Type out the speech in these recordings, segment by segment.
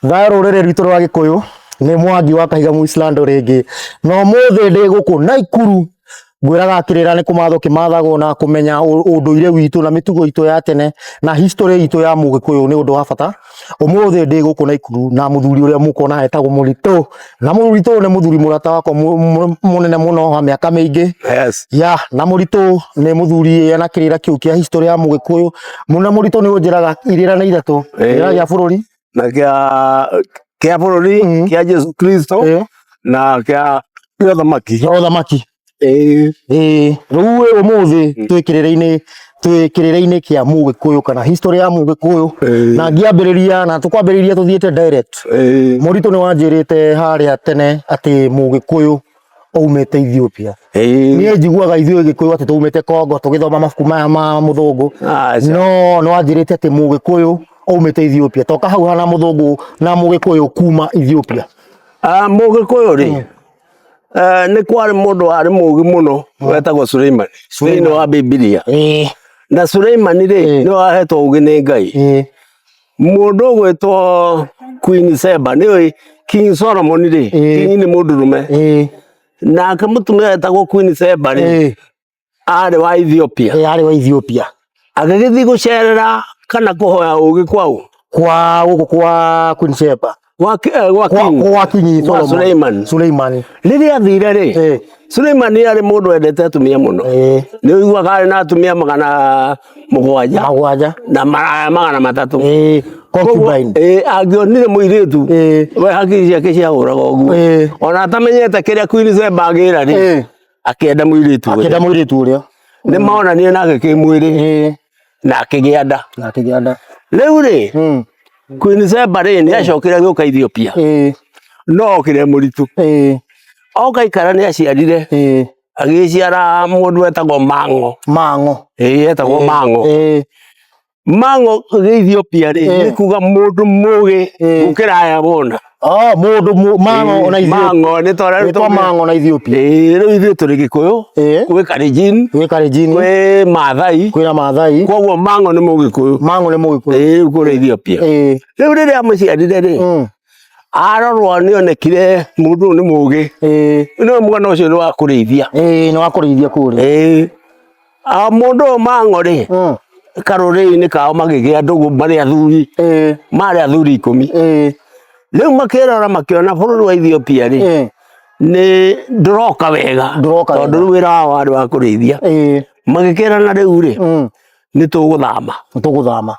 Thayũ rũrĩrĩ rwitũ rwa Gĩkũyũ, nĩ Mwangi wa Kahiga Mũislando rĩngĩ, na ũmũthĩ ndĩ gũkũ Naikuru, ngwĩraga kĩrĩra nĩ kũmathwo kĩmathagwo na kũmenya ũndũire witũ na mĩtugo itũ ya tene na history itũ ya Mũgĩkũyũ nĩ ũndũ wa bata. Ũmũthĩ ndĩ gũkũ Naikuru na mũthuri ũrĩa mũkuona etagwo Mũritũ, na Mũritũ nĩ mũthuri mũrata wakwa mũnene mũno wa mĩaka mĩingĩ. Ya, na Mũritũ nĩ mũthuri ena kĩrĩra kĩu kĩa history ya Mũgĩkũyũ. Na Mũritũ nĩ ũnjĩraga irĩra nĩ ithatũ, kĩrĩra gĩa bũrũri, Na kĩa bũrũri, kĩa Jesu Kristo, na kĩa ũthamaki. Kĩa ũthamaki. Ĩĩ, rĩu ĩ ũmũthĩ twĩ kĩrĩra-inĩ, twĩ kĩrĩra-inĩ kĩa Mũgĩkũyũ kana history ya Mũgĩkũyũ, na ngĩambĩrĩria na tũkwambĩrĩria tũthiĩte direct. Mũritũ nĩ wanjĩrĩte harĩa tene atĩ Mũgĩkũyũ aumĩte Ethiopia. Niĩ njiguaga ithuĩ Gĩkũyũ atĩ twaumĩte Congo tũgĩthoma mabuku maya ma mũthũngũ. Aca. No nĩ wanjĩrĩte atĩ Mũgĩkũyũ aumĩte Ethiopia. Toka hau hana mũthũngũ na Mũgĩkũyũ kuma Ethiopia. Ah, Mũgĩkũyũ rĩ, nĩ kwarĩ mũndũ warĩ mũũgĩ mũno wetagwo Suleimani thĩinĩ wa Bibilia. Na Suleimani rĩ, nĩwe wahetwo ũũgĩ nĩ Ngai. Mũndũ ũgwĩtwo Queen Seba nĩũĩ King Solomon rĩ, King nĩ mũndũrũme. Nake mũtumia wetagwo Queen Seba rĩ, arĩ wa Ethiopia. Arĩ wa Ethiopia. Agĩgĩthiĩ gũcerera kana kũhoya ũgĩ kwaũ? Kwa gũkũ kwa Queen Sheba. Gwa gwa Kwa King. kwa King Gwa Solomon. Suleiman. Suleiman. Rĩrĩa athire rĩ, Suleiman arĩ mũndũ wendete atumia mũno. Nĩ ũiguaga arĩ na atumia 700 7 na maraya 300. Concubine. Angĩonire mũirĩtu, we hakiri ciake ciahũraga ũguo. Ona atamenyete kĩrĩa Queen Sheba agĩra rĩ, akĩenda mũirĩtu ũrĩa. Akĩenda mũirĩtu ũrĩa. Nĩ monanire nake kĩmwĩrĩ na akĩgĩa nda. Na akĩgĩa nda. Rĩu rĩ, Queen Sheba rĩ, nĩ acokire agĩũka Ethiopia. No okire mũritũ. Oka ikara nĩ aciarire. Agĩciara mũndũ wetagwo Mang'o. Mang'o. Ĩĩ, etagwo Mang'o. Mang'o gĩ Ethiopia rĩ, nĩ kuga mũndũ mũgĩ gũkĩra aya wona. Oh, mũndũ Mang'o na Ethiopia. Mang'o nĩ tondũ rĩu Wĩtwo Mang'o na Ethiopia. Ĩĩ, rĩu ithuĩ tũrĩ Gĩkũyũ, gwĩ Kalenjin, Gwĩ Kalenjin, gwĩ Maathai, kwĩna Maathai. Koguo Mang'o nĩ Mũgĩkũyũ. Mang'o nĩ Mũgĩkũyũ. Ĩĩ, rĩu kũrĩa Ethiopia. Rĩu rĩrĩa amũciarire rĩ, arorwo nĩ onekire mũndũ ũyũ nĩ mũgĩ. No mwana ũcio nĩ wa kũrĩithia. Ĩĩ, nĩ wa kũrĩithia kũrĩa. Ĩĩ. Ah, mũndũ ũyũ Mang'o rĩ, karũrĩrĩ-inĩ kao makĩgĩa ndũgũ marĩ athuri, marĩ athuri 10. Rĩu makĩrora makĩona bũrũri wa Ethiopia rĩ, nĩ ndũroka wega, Ndũroka tondũ rĩu wĩra wao warĩ wa kũrĩithia. Magĩkĩrana rĩu rĩ, nĩ tũgũthama. Nĩ tũgũthama.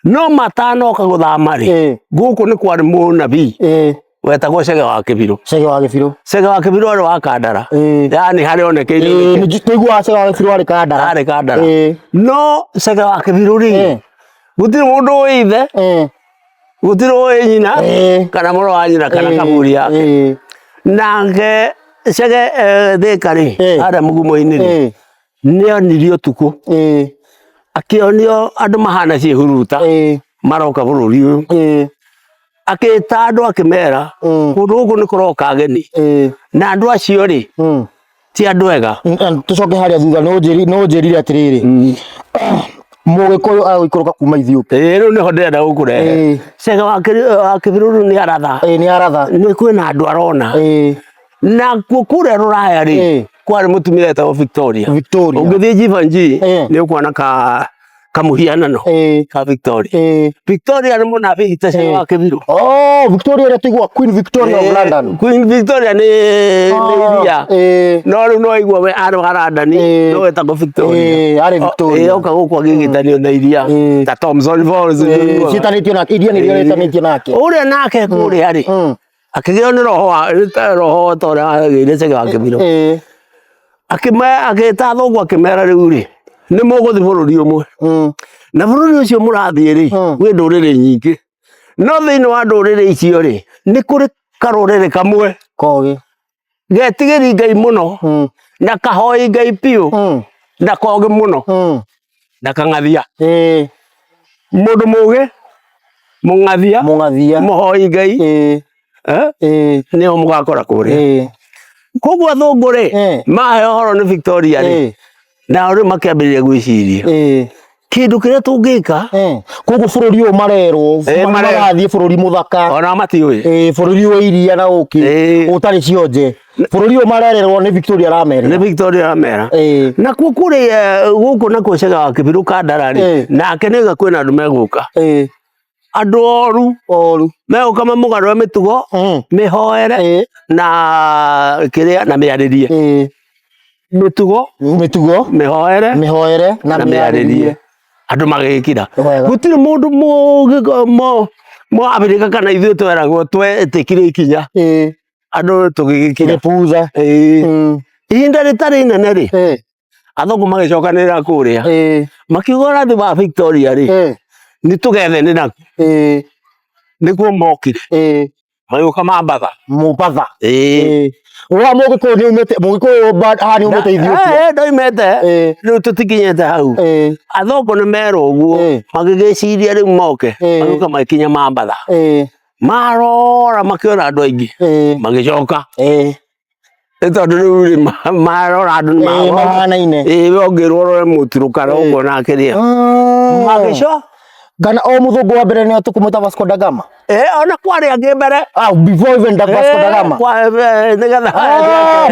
No matanoka gũthama rĩ, gũkũ nĩ kwarĩ mũnabii wetagwo Cege wa Kĩbirũ. Cege wa Kĩbirũ. Cege wa Kĩbirũ arĩ wa Kandara. Yaani harĩa onekeire. Tũiguaga Cege wa Kĩbirũ arĩ Kandara. Arĩ Kandara. No Cege wa Kĩbirũ rĩ, gũtirĩ mũndũ ũĩ ithe, gũtirĩ ũĩ nyina, kana mũrũ wa nyina kana kaburi yake. Nake Cege Thĩka rĩ, harĩa mũgumo-inĩ rĩ, nĩ onirio ũtukũ, akĩonio andũ mahana ciĩhuruta maroka bũrũri ũyũ. Akĩta andũ akĩmera, kũndũ gũkũ nĩ kũroka ageni, na andũ acio rĩ, ti andũ ega. Tũcoke harĩa thutha, nĩ ũnjĩrire atĩrĩrĩ, Mũgĩkũyũ agũikũrũka kuma Ethiopia. Ĩĩ, rĩu nĩho ndĩrenda gũkũrehe. Cege wa Kĩbirũ rĩu nĩ aratha. Ĩĩ, nĩ aratha. Nĩ kwĩna andũ arona. Nakuo kũrĩa rũraya rĩ, kwarĩ mũtumia wetagwo Victoria. Victoria. Ũngĩthiĩ Givenchy nĩ ũkuona ka kamũhianano ka Victoria. Victoria nĩ mũnabii ta Cege wa Kĩbirũ. Oh, Victoria ũrĩa tũiguaga Queen Victoria of London. Queen Victoria nĩ iria. No rĩu no aigua we arĩ wa London, no wetagwo Victoria. Arĩ Victoria. Oka gũkũ agĩgĩtanio na iria ta Thomson Falls. Ciĩtanĩtio nake, iria nĩrĩo rĩtanĩtio nake. Ũrĩa nake kũrĩa rĩ, akĩgĩo nĩ roho wa nĩ ta roho ta ũrĩa wagĩire Cege wa Kĩbirũ. Akĩta athũngũ akĩmera rĩu rĩ, nĩ mũgũthiĩ bũrũri ũmwe. Na bũrũri ũcio mũrathiĩ rĩ, wĩ ndũrĩrĩ nyingĩ. No thĩinĩ wa ndũrĩrĩ icio rĩ, nĩ kũrĩ karũrĩrĩ kamwe Kogĩ. Getigĩri Ngai mũno, na kahoi Ngai biũ, na kogĩ mũno, na kang'athia. Mũndũ mũgĩ, mũng'athia, Mũng'athia. Mũhoi Ngai, nĩo mũgakora kũrĩa. Koguo athũngũ rĩ, mahe ũhoro nĩ Victoria rĩ, nao rĩu makĩambĩrĩria gwĩciria. Kĩndũ kĩrĩa tũngĩka. Koguo bũrũri ũyũ marerwo marathiĩ bũrũri mũthaka. Ona matiũĩ. Bũrũri wa iria na ũkĩ ũtarĩ cionje. Bũrũri ũyũ marererwo nĩ Victoria aramera. Nĩ Victoria aramera. Nakuo kũrĩa gũkũ nakuo Chege wa Kĩbirũ Kandara rĩ, nake nĩoiga kwĩna andũ megũka. Andũ oru. Oru. Megũka mamũgarũre mĩtugo, mĩhoere na kĩrĩa na mĩarĩrie. Mĩtugo. Mĩtugo. Mĩhoere. Mĩhoere na mĩarĩrie. Andũ magĩkira. Gũtirĩ mũndũ Mũabirika kana ithuĩ tweragwo twetĩkire ikinya. Andũ tũgĩgĩkira. Tũgĩpuza. Ihinda rĩtarĩ inene rĩ, athũngũ magĩcokanĩrĩra kũrĩa. Makiuga ũrathi wa Victoria rĩ, nĩ tũgethene nakuo. Nĩkuo mokire. Magĩũka Mambatha. Mombatha. Wa Mũgĩkũyũ nĩ umĩte Mũgĩkũyũ haha nĩ umĩte Ethiopia. Ndoimĩte. Rĩu tũtikinyĩte hau. Athũngũ nĩ merwo ũguo magĩgĩciria rĩu moke magĩũka magĩkinya Mambatha. Marora makĩona andũ aingĩ magĩcoka. Nĩ tondũ rĩu rĩ marora andũ nĩ mahanaine. Ĩĩ we ũngĩrwo ũrore mũturũkana ũkuona kĩrĩa. Magĩcoka. Kana o mũthũngũ wa mbere nĩ tũkũmwĩta Vasco da Gama. Ona kwarĩ angĩ mbere. Ah, before even da Vasco da Gama. Nĩgetha.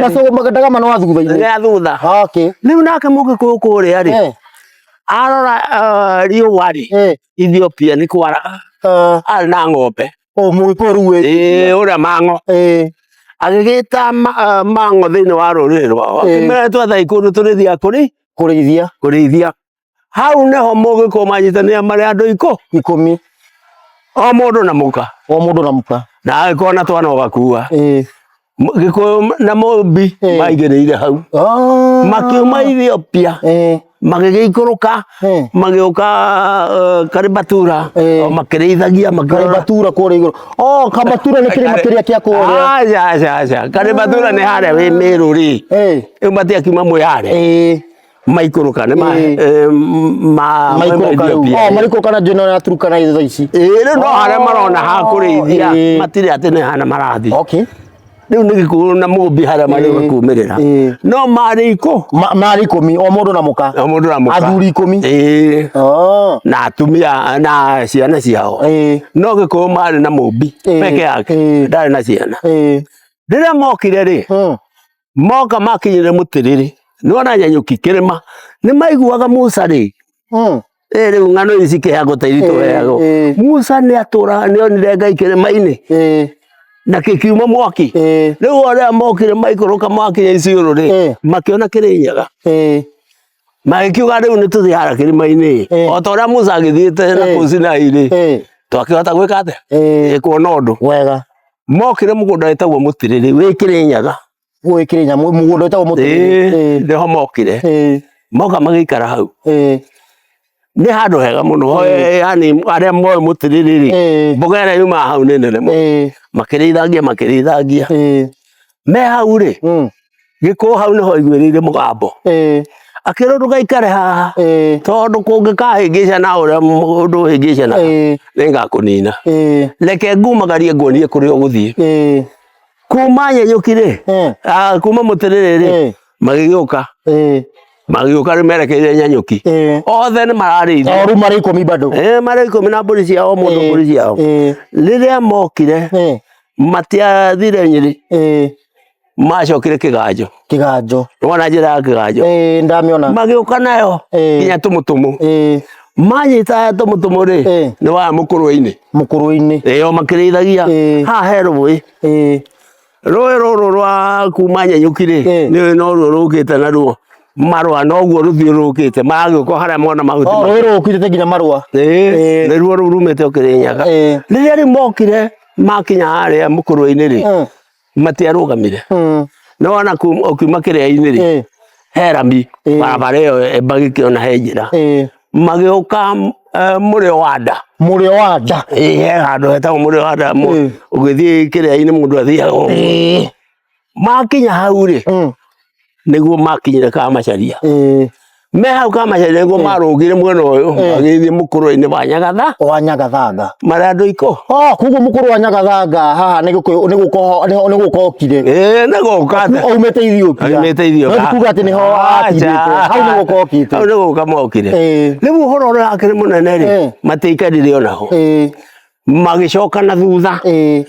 Vasco da Gama nĩ wa thutha-inĩ. Nĩ wa thutha. Okay. Rĩu nake mũgĩkũyũ kũrĩa rĩ, arora riũa rĩ, Ethiopia nĩ kwaraga. Arĩ na ng'ombe. O mũgĩkũyũ rĩu wĩ. Ĩĩ ũrĩa mang'o. Agĩgĩta mang'o thĩinĩ wa rũrĩrĩ rwao. Akĩmera twetha kũndũ tũrĩthiaga kũrĩithia. Kũrĩithia. Hau nĩho mũgĩkũyũ manyitanĩra marĩ andũ 10. O mũndũ na mũka. O mũndũ na mũka. Na agĩkorwo na twana ũgakua. Gĩkũyũ na Mũmbi maingĩrĩire hau. Makiuma Ethiopia. Magĩgĩikũrũka magĩũka Karibatura makĩrĩithagia Karibatura kũrĩa igũrũ. Oh, Karibatura nĩ kĩrĩma kĩrĩa kĩa kũrĩa. Aca aca aca. Karibatura nĩ harĩa wĩ Mĩrũ rĩ. Rĩu matiakiuma Moyale. Maikũrũka nĩ maikũrũka rĩu. Oh, maikũrũka na njĩra ya Turkana thaa ici. Ĩĩ rĩu no harĩa marona ha kũrĩithia matirĩ atĩ nĩ hana marathiĩ. Okay. Rĩu nĩ Gĩkũyũ na Mũmbi harĩa marĩ kumĩrĩra. No marĩ ikũ. Marĩ 10 o mũndũ na mũka. O mũndũ na mũka. Athuri 10. Ĩĩ. Na atumia na ciana ciao. No Gĩkũyũ marĩ na Mũmbi peke yake ndarĩ na ciana. Rĩrĩa mokire rĩ, moka makinyire mũtĩrĩrĩ nĩwona nyanyũki kĩrĩma nĩ maiguaga Musa rĩ rĩu ng'ano ici cikĩheagwo ta iria tũheagwo Musa nĩ atũraga nĩ onire Ngai kĩrĩma-inĩ na kĩkiuma mwaki rĩu arĩa mokire maikũrũka makinya Isiolo rĩ makĩona Kĩrĩnyaga magĩkiuga rĩu nĩ tũthiĩ harĩa kĩrĩma-inĩ o ta ũrĩa Musa agĩthiĩte na kũu Sinai rĩ twakĩhota gwĩka atĩa kuona ũndũ wega. Mokire mũgũnda wĩtagwo Mũtĩrĩrĩ wĩ Kĩrĩnyaga. Gwĩ Kĩrĩnyaga mũgũnda wĩtagwo Mũtĩrĩrĩ. Nĩho mokire. Moka magĩikara hau. Nĩ handũ hega mũno yani arĩa moĩ Mũtĩrĩrĩ rĩ, mboga ĩrĩa yumaga hau nĩ nene mũno. Makĩrĩithagia makĩrĩithagia. Me hau rĩ, Gĩkũyũ hau nĩho aiguĩrĩire mũgambo. Akĩrwo ndũgaikare haha tondũ kũngĩkahĩngĩcana ũrĩa mũndũ ũhĩngĩcanaga nĩngakũnina. Reke ngumagarie nguonie kũrĩa ũgũthiĩ. Kuma Nyenyũki rĩ, kuma Mũtĩrĩrĩ rĩ, magĩgĩũka. Magĩũka rĩu merekeire Nyanyũki. Othe nĩ mararĩithia. O rĩu marĩ 10 bado. Marĩ 10 na mbũri ciao, o mũndũ mbũri ciao. Rĩrĩa mokire, matiathire Nyĩrĩ. Macokire Kĩganjo. Kĩganjo. Nĩwona njĩra ya Kĩganjo? Ĩĩ ndamĩona. Magĩũka nayo nginya Tũmũtũmũ. Manyita Tũmũtũmũ rĩ, nĩ waya Mũkũrwe-inĩ. Mũkũrwe-inĩ. Ĩĩ o makĩrĩithagia. Haha he rũĩ. Rũĩ rũrũ rwa kuma Nyenyũki rĩ, nĩ noruo rũkĩte naruo Marũa, noguo rũthiũrũrũkĩte maragĩũka harĩa mona mahuti. Oh, rũĩ rũkĩte nginya Marũa. Ĩĩ, nĩruo rũu rumĩte o Kĩrĩnyaga. Rĩrĩa rĩu mokire makinya harĩa Mũkũrwe-inĩ rĩ, matiarũgamire. Nĩ wona ũkiuma kĩrĩa-inĩ rĩ, he rami barabara ĩyo ĩmbagĩkĩona he njĩra. Magĩũka mũrĩo wa nda. Mũrĩo wa nda. Ĩĩ he handũ hetagwo mũrĩo wa nda ũgĩthiĩ kĩrĩa-inĩ mũndũ athiaga ũguo. Makinya hau rĩ, nĩguo makinyire Kamacharia. Me hau Kamacharia nĩguo marũgire mwena ũyũ magĩthiĩ mũkũrwe-inĩ wa Nyagatha Wa Nyagathanga. Marĩ andũ ikũ. Oh, koguo mũkũrũ wa Nyagathanga haha nĩ gũkũ nĩ gũka nĩ gũka okire. Ĩĩ nĩ gũka. Aumĩte Ethiopia. Aumĩte Ethiopia. No ti kuga atĩ nĩho atindĩte. Hau nĩ gũka okĩte. Hau nĩ gũka mokire. Rĩu ũhoro ũrĩa wakĩrĩ mũnene rĩ, matiaikarire onaho. Magĩcoka na thutha.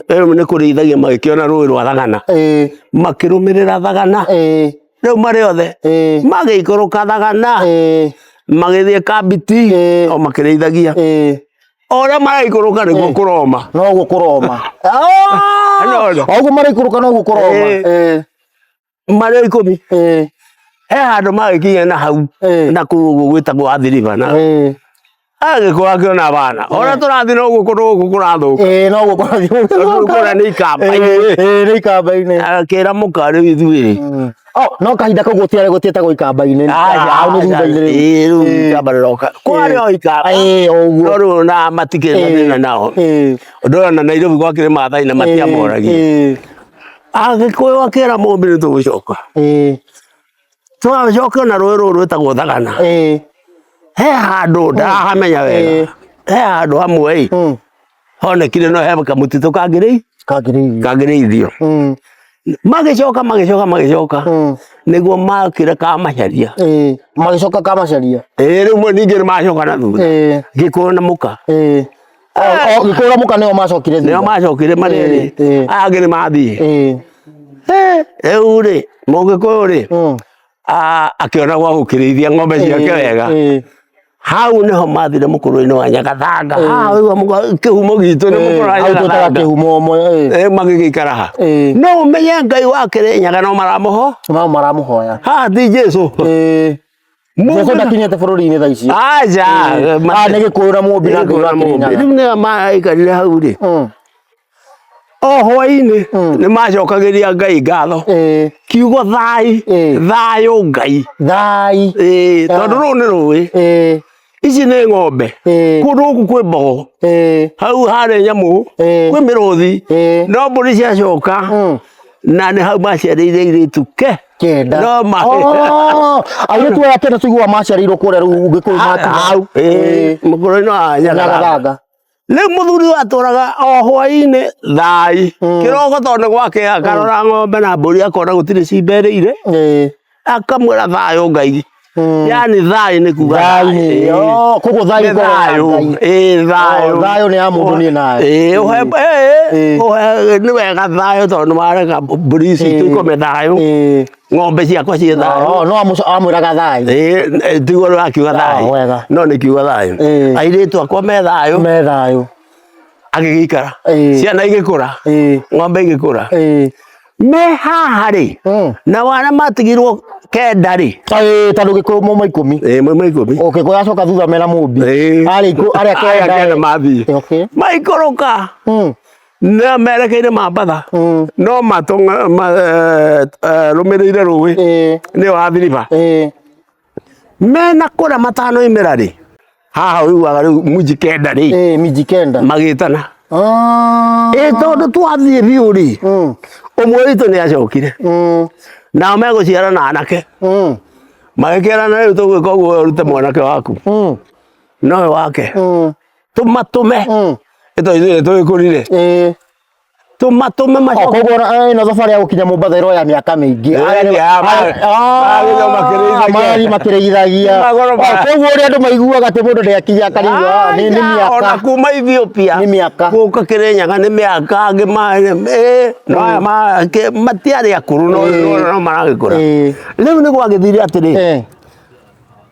Rĩu nĩ kũrĩithagia magĩkĩona rũĩ rwa Thagana. Makĩrũmĩrĩra Thagana. Rĩu marĩ othe. Magĩikũrũka Thagana. Magĩthiĩ Kambiti o makĩrĩithagia. O ũrĩa maraikũrũka nĩguo kũroma. Noguo kũroma. No. O ũguo maraikũrũka noguo kũroma. Marĩ o ikũmi. He handũ magĩkinya na hau na kũu ũguo gwĩtagwo Athi River na agĩkũra akĩona bana ũrĩa tũrathiĩ noguo kũndũ gũkũ kũrathũka. Ĩĩ noguo kũrathiĩ Tondũ kũrĩa nĩ ikamba-inĩ. Ĩĩ nĩ ikamba-inĩ. Akĩra mũka rĩu ithuĩ rĩ. Oh, no kahinda kau gũtiarĩ gũtiĩtagwo ikamba-inĩ. Hau nĩ thutha-inĩ rĩu. Ĩĩ rĩu ikamba rĩroka. Kwarĩ o ikamba. Ĩĩ o ũguo. No rĩu na matikĩrĩ na thĩna nao. Ũndũ ũyũ ona Nairobi gwakĩrĩ Maathai na matiamoragia. Agĩkũyũ akĩra Mũmbi nĩ tũgũcoka. Tũgacoke na rũĩ rũrũ rwĩtagwo Thagana. He handũ ndarahamenya wega. He handũ hamwe ĩ honekire no he kamũtitũ Kangĩrĩithio. Kangĩrĩithio. Magĩcoka magĩcoka magĩcoka nĩguo makire Kamacharia. Magĩcoka Kamacharia. Ĩĩ rĩu ningĩ nĩ macoka na thutha. Gĩkũyũ na mũka. Gĩkũyũ na mũka nĩo macokire thutha. Nĩo macokire marĩ erĩ. Aya angĩ nĩ mathiĩ. Rĩu rĩ Mũgĩkũyũ rĩ akĩona gwa gũkĩrĩithia ng'ombe ciake wega. Hau nĩho mathire mũkũrũ-inĩ wa Nyagathanga. Haha ũigua kĩhumo gitũ nĩ mũkũrũ wa Hau twĩtaga Nyagathanga. kĩhumo ũmwe. Magĩgĩikara ha. No ũmenye Ngai wa Kĩrĩnyaga no maramũho. No maramũhoya. Haha ti Jesũ. Jesũ ndakinyĩte bũrũri-inĩ thaa ici. Aca. Haha nĩ Gĩkũyũ na Mũmbi na Ngai wa Kĩrĩnyaga. Rĩu nĩo maikarire hau rĩ. O hwainĩ nĩ macokagĩria Ngai ngatho. Kiugo thai, thayũ Ngai. Thai. Tondũ rũũ nĩ rũĩ. Ici nĩ ng'ombe. Kũndũ gũkũ kwĩ mbogo. Hau harĩ nyamũ, kwĩ mĩrũthi. No mbũri ciacoka na nĩ hau maciarĩire airĩtu ke. Kenda. No ma. Oh, airĩtu aya kenda tũiguaga maciarĩirwo kũrĩa rĩu Gĩkũyũ makinya. Hau. Mũkũrũ-inĩ wa Nyagathanga. Nyagathanga. Rĩu mũthuri ũyũ atũraga o hwainĩ thai kĩroko tondũ nĩ gwake akarora ng'ombe na mbũri akona gũtirĩ cimberĩire akamwĩra thayũ Ngai. Yani thayũ nĩ kuga Thayũ nĩ- Ĩĩ. oh, koguo thayũ Nĩ ĩkoragwo ya thayũ. Ngai. Ĩĩ, thayũ. Oh, thayũ nĩ ya mũndũ niĩ nawe. Ĩĩ, ũhe ĩĩ, ũhe nĩ wega thayũ tondũ nĩ wareka mbũri ici Ĩĩ. ikome thayũ Ĩĩ. ng'ombe ciakwa ciĩ thayũ. Oh, no amwĩraga thayũ. Ĩĩ, tiguo rĩu akiuga thayũ. wega. No nĩ kiuga thayũ. Ĩĩ. Airĩtu akwa me thayũ. Me thayũ. Agĩgĩikara. Ĩĩ. Ciana igĩkũra. Ĩĩ. Ng'ombe igĩkũra. Ĩĩ. Me haha rĩ, nao arĩa matigirwo kenda rĩ. Ĩĩ, tondũ Gĩkũyũ mauma ikũmi. Ĩĩ, mauma ikũmi. O Gĩkũyũ acoka thutha mena Mũmbi. Ĩĩ. Arĩa arĩa Arĩa kenda. kenda mathiĩ. Okay. Maikũrũka. Na merekeire Mambatha. No matũrũmĩrĩire rũĩ. Nĩyo Athi River. Mena kũrĩa matanoimĩra rĩ, haha ũiguaga rĩu munji kenda rĩ. Ĩĩ, minji kenda. Magĩtana. Ĩ tondũ twathiĩ biũ rĩ, ũmwe witũ nĩ acokire. Nao megũciarana anake. Magĩkĩrana rĩu tũgwĩka ũguo ũrute mwanake waku. Na ũyũ wake. Tũmatũme. Ĩ tondũ ithuĩ nĩ tũgĩkũrire. Tũmatũme O, macoke. koguo ĩno thabarĩ ya gũkinya Mombatha ĩroya mĩaka mĩingĩ. Ĩĩ, Aya nĩ- magĩthiĩ makĩrĩithagia. Marathiĩ makĩrĩithagia. Magũrũ O, ma- koguo ũrĩa andũ maiguaga atĩ mũndũ ndĩakinya akarigwo, nĩ Aca, ona mĩaka. kuma Ethiopia Nĩ mĩaka. gũka Kĩrĩnyaga nĩ mĩaka angĩ no aya matiarĩ akũrũ no no maragĩkũra. Rĩu nĩ gwagĩthire atĩrĩ,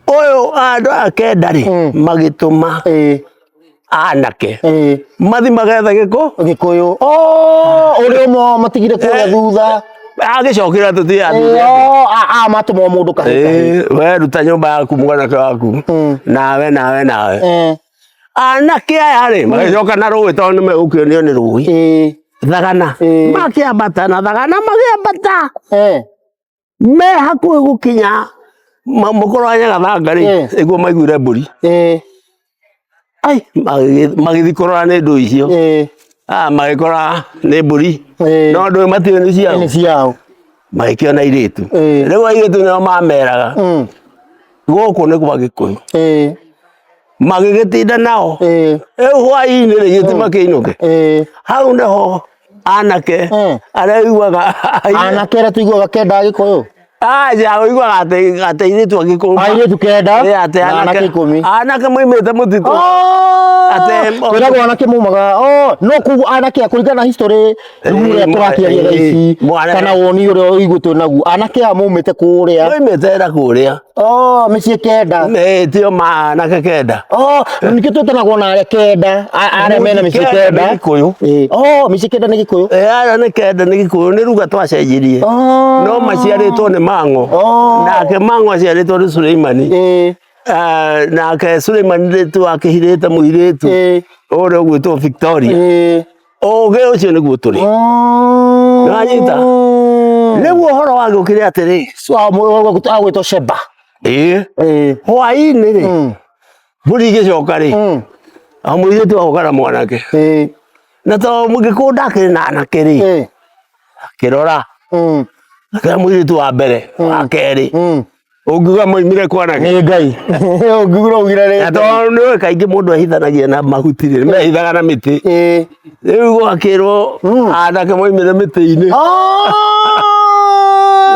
ũyũ andũ aya kenda rĩ magĩtũma anake mathi magethe gĩkũ Gĩkũyũ. Oh, ũrĩa ũmwe matigire kũrĩa thutha. Agĩcokera tũthiĩ Oh, a matũmwo mũndũ kahĩĩ kahĩĩ. We ruta nyũmba yaku mwanake waku nawe nawe nawe anake aya rĩ magĩcoka na rũĩ tondũ nĩ megũkĩonio nĩ rũĩ Thagana makĩambata na Thagana magĩambata me hakuhĩ gũkinya mũkũrũ wa Nyagathanga rĩ nĩguo maiguire mbũri. Ai, magĩthiĩ kũrora nĩ ndũ icio. Ah, magĩkora nĩ mbũri. No ndũĩ matiũĩ nĩ ciao. Nĩ ciao. Magĩkĩona airĩtu. Rĩu airĩtu nĩo mameraga. Gũkũ nĩ kwa Gĩkũyũ. Magĩgĩtinda nao. Rĩu hwaĩ-inĩ rĩ, gĩtĩ makĩinũke. Hau nĩho anake arĩa ũiguaga Anake arĩa tũiguaga kenda Gĩkũyũ. Aja ũiguaga atĩ atĩ airĩtu a Gĩkũyũ. Airĩtu kenda Ĩ, atĩ na anake 10. Anake moimĩte mũtitũ. Atĩ- Twĩragwo anake maumaga oh, no koguo anake a kũringana na history rĩu ũrĩa tũrakĩaria thaa ici kana woni ũrĩa ũiguĩtwo naguo anake aya maumĩte kũrĩa. Moimĩte na kũrĩa. Oh, mĩciĩ kenda. Ĩ, tio ma anake kenda. Oh, nĩkĩo twĩtanagwo na arĩa kenda, arĩa mena mĩciĩ Kenda kenda. nĩ Gĩkũyũ. Ĩ. Oh, mĩciĩ kenda nĩ Gĩkũyũ. Ĩ, arĩa nĩ kenda nĩ Gĩkũyũ, nĩ ruga twacenjirie. Oh. No maciarĩtwo nĩ Mang'o. Oh. Nake Mang'o aciarĩtwo nĩ Suleimani. Ĩ. Nake Suleimani rĩtu akĩhirĩte mũirĩtu Ĩ. ũrĩa ũgwĩtwo Victoria. Ĩ. Ũgĩ ũcio nĩguo tũrĩ. Oh. Nĩwanyita? Rĩu ũhoro wagĩũkire atĩrĩ. So, agwĩtwo Sheba. Ĩ. Ĩ. Hwaĩ-inĩ rĩ, mbũri igĩcoka rĩ, o mũirĩtu agoka na mwanake. Ĩ. Na tondũ Mũgĩkũyũ ndakĩrĩ na anake rĩ, Ĩ. akĩrora, akĩra mũirĩtu wa mbere, wa kerĩ, Ũngiuga moimire kwa nake. Nĩ Ngai. Ũngiuga ugire nĩ Na Ngai. tondũ nĩ ũĩ kaingĩ mũndũ ehithanagia na mahuti rĩ, mehithaga na mĩtĩ. Ĩĩ. Rĩu gwakĩrwo anake moimire mĩtĩ-inĩ.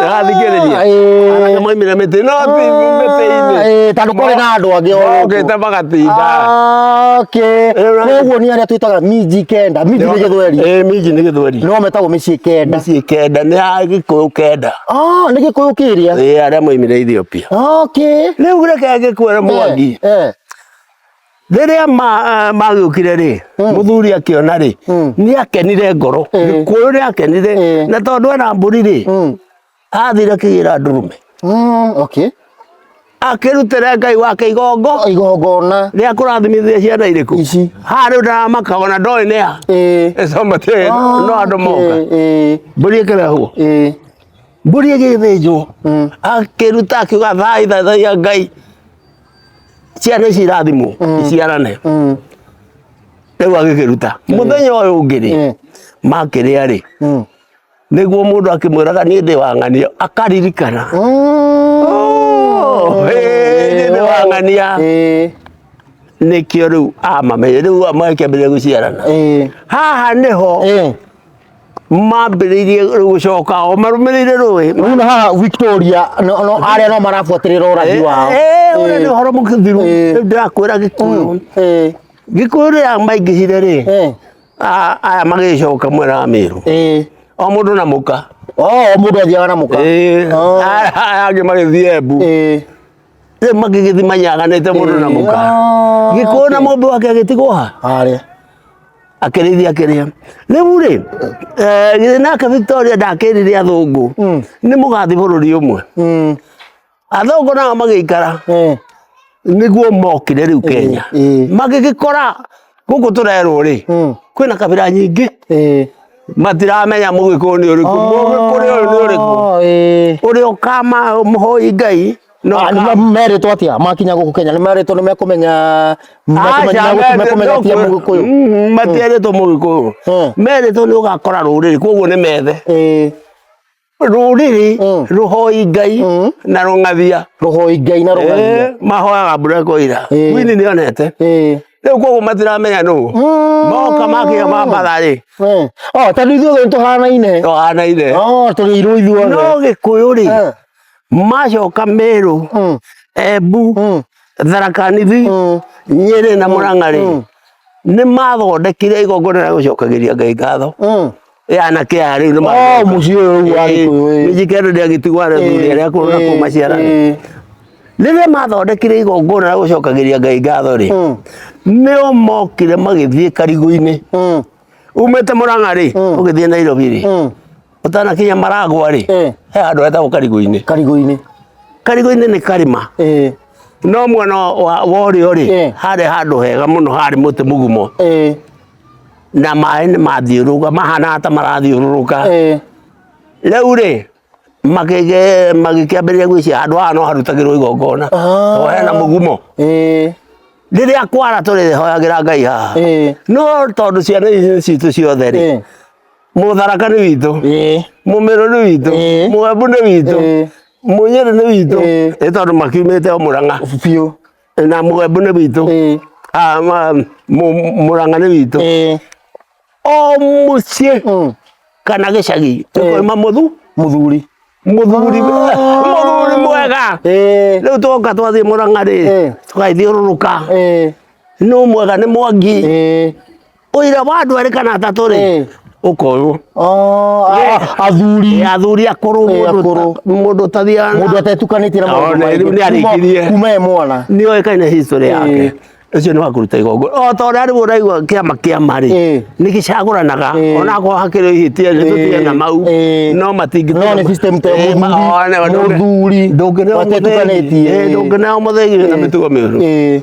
Ũrathikĩrĩria? Ĩĩ. Anake moimire mĩtĩ, no ti mĩtĩ-inĩ. Ĩĩ, tondũ kwarĩ na andũ angĩ o gũkũ. Mokĩte magatinda. Okay. Koguo nĩ arĩa twĩtaga minji kenda. Minji nĩ gĩthweri. Ĩĩ, minji nĩ gĩthweri. No metagwo mĩciĩ kenda. Mĩciĩ kenda nĩ ya Gĩkũyũ kenda. Ah, nĩ gĩkũyũ kĩrĩa. Ĩĩ, arĩa moimire Ethiopia. Okay. Rĩu reke ngĩkwĩre Mwangi. Eh. Rĩrĩa magĩũkire rĩ, mũthuri akĩona rĩ, nĩ akenire ngoro. Gĩkũyũ nĩ akenire. Na tondũ ena mbũri rĩ, athire akĩgĩra ndũrũme. Okay. Akĩrutĩra Ngai wake igongo. Igongona. Rĩa kũrathimithia ciana irĩkũ? Ici. Haha rĩu ndaramaka ona ndoĩ nĩ a. Ĩĩ. Ĩco matiũĩ, no andũ moka. Ĩĩ. Mbũri ĩkĩrehwo. Ĩĩ. Mbũri ĩgĩthĩnjwo. Akĩruta akiuga thai thathaiya Ngai. Ciana ici irathimwo iciarane. Rĩu agĩkĩruta. Mũthenya ũyũ ũngĩ rĩ, makĩrĩa rĩ, nĩguo mũndũ akĩmwĩraga niĩ ndĩ wa ng'ania akaririkana. Oh, ĩĩ, niĩ ndĩ wa ng'ania. Nĩkĩo rĩu amamenye rĩu makĩambĩrĩria gũciarana. Haha nĩho mambĩrĩirie rĩu gũcoka o marũmĩrĩire rũĩ. Rĩu na haha Victoria no, no, arĩa no marabuatĩrĩra ũrathi wao. Ũrĩa nĩ ũhoro mũthiru. Rĩu ndĩrakwĩra Gĩkũyũ. Gĩkũyũ rĩrĩa maingĩhire rĩ, aya magĩcoka mwena wa Meru. O mũndũ na mũka. O mũndũ athiaga na mũka. Aya angĩ magĩthiĩ Embu. Rĩu magĩgĩthiĩ manyaganĩte mũndũ na mũka. Gĩkũyũ na mũmbi wake agĩtigwo ha? Harĩa. Akĩrĩithia akĩrĩa. Rĩu rĩ, githĩ nake Victoria ndakĩrire athũngũ nĩ mũgathiĩ bũrũri ũmwe. Athũngũ nao magĩikara nĩguo mokire rĩu Kenya. Magĩgĩkora gũkũ tũrerwo rĩ, kwĩna kabira nyingĩ. Matiramenya mũgĩkũyũ nĩ ũrĩkũ, mũgĩkũyũ ũyũ nĩ ũrĩkũ. Ũrĩa ũkama mũhoi Ngai no Ah, nĩ merĩtwo atĩa makinya gũkũ Kenya? Nĩ merĩtwo nĩ mekũmenya mekũmenya ti mũgĩkũyũ? Matierĩtwo mũgĩkũyũ, merĩtwo nĩ ũgakora rũrĩrĩ, koguo nĩ methe rũrĩrĩ rũhoi Ngai na rũng'athia. Rũhoi Ngai na rũng'athia. Mahoyaga mbura ĩkoira. Queen nĩ onete. Rĩu koguo matiramenya nũ. Moka makinya Mambatha rĩ. Oh, tondũ ithuothe nĩ tũhanaine. Tũhanaine. Oh, tũrĩ airũ ithuothe. No Gĩkũyũ rĩ, macoka Meru, Embu, Tharaka Nithi, Nyĩrĩ na Mũrang'a rĩ, nĩ mathondekire igongona rĩa gũcokagĩria Ngai ngatho. Anake aya rĩu nĩ Oh, mũciĩ ũyũ rĩu wa Gĩkũyũ, ĩ. Mijikenda ndĩagĩtigwo arĩa athuri arĩa akũrũ na kũu maciarane. Rĩrĩa mathondekire igongona rĩa gũcokagĩria Ngai ngatho rĩ, nĩo mokire magĩthiĩ Karigũ-inĩ. Umĩte Mũrang'a rĩ, ũgĩthiĩ Nairobi rĩ, ũtanakinya Maragwa rĩ, he handũ hetagwo Karigũ-inĩ. Karigũ-inĩ. Karigũ-inĩ nĩ karĩma. No mwena wa ũrĩo rĩ, harĩ handũ hega mũno harĩ mũtĩ mũgumo. Na maĩ nĩ mathiũrũrũka, mahanaga ta marathiũrũrũka. Rĩu rĩ, magĩkĩambĩrĩria gwĩciria handũ haha no harutagĩrwo igongona, tondũ hena mũgumo. Rĩrĩa kwara tũrĩhoyagĩra Ngai haha. No tondũ ciana ici nĩ citũ ciothe rĩ, Mũtharaka nĩ witũ, Mũmĩrũ nĩ witũ, Mũembu nĩ witũ. Mũnyĩrĩ nĩ witũ. Ĩĩ. Ĩ tondũ makiumĩte o Mũrang'a. Biũ. Na Mũgembu nĩ witũ. Ĩĩ. Ah, Mũrang'a nĩ witũ. Ĩĩ. O mũciĩ kana gĩcagi tũkoima mũthu Mũthuri. Mũthuri, mũthuri mwega. Ĩĩ. Rĩu twoka twathiĩ Mũrang'a rĩ, Ĩĩ. tũgaithiũrũrũka. Ĩĩ. Nũ mwega? Nĩ Mwangi. Ĩĩ. Ũira wa andũ erĩ kana atatũ rĩ, Ĩĩ. ũkoywo. Oh, athuri. Ĩ, athuri akũrũ. Ĩĩ, Mũndũ akũrũ. Mũndũ ũtathiaga Mũndũ atetukanĩtie na Oh, maũndũ maingĩ. rĩu nĩ arĩkirie. Kuma e mwana. Nĩ oĩkaine history Ĩĩ. yake. Ũcio nĩ wa kũruta igongona o ta ũrĩa rĩu ũraigua kĩama kĩama rĩ, Ĩĩ. nĩ gĩcagũranaga. Ĩĩ. Onakorwo hakĩrĩ ihĩtia nĩ tũtige na mau. Ĩĩ. No matingĩ No nĩ system ta Ĩĩ, mũthuri, mũthuri ndũngĩneo mũthĩgi. watetukanĩtie. Ĩĩ, ndũngĩneo mũthĩgi wĩna mĩtugo mĩũru. Ĩĩ.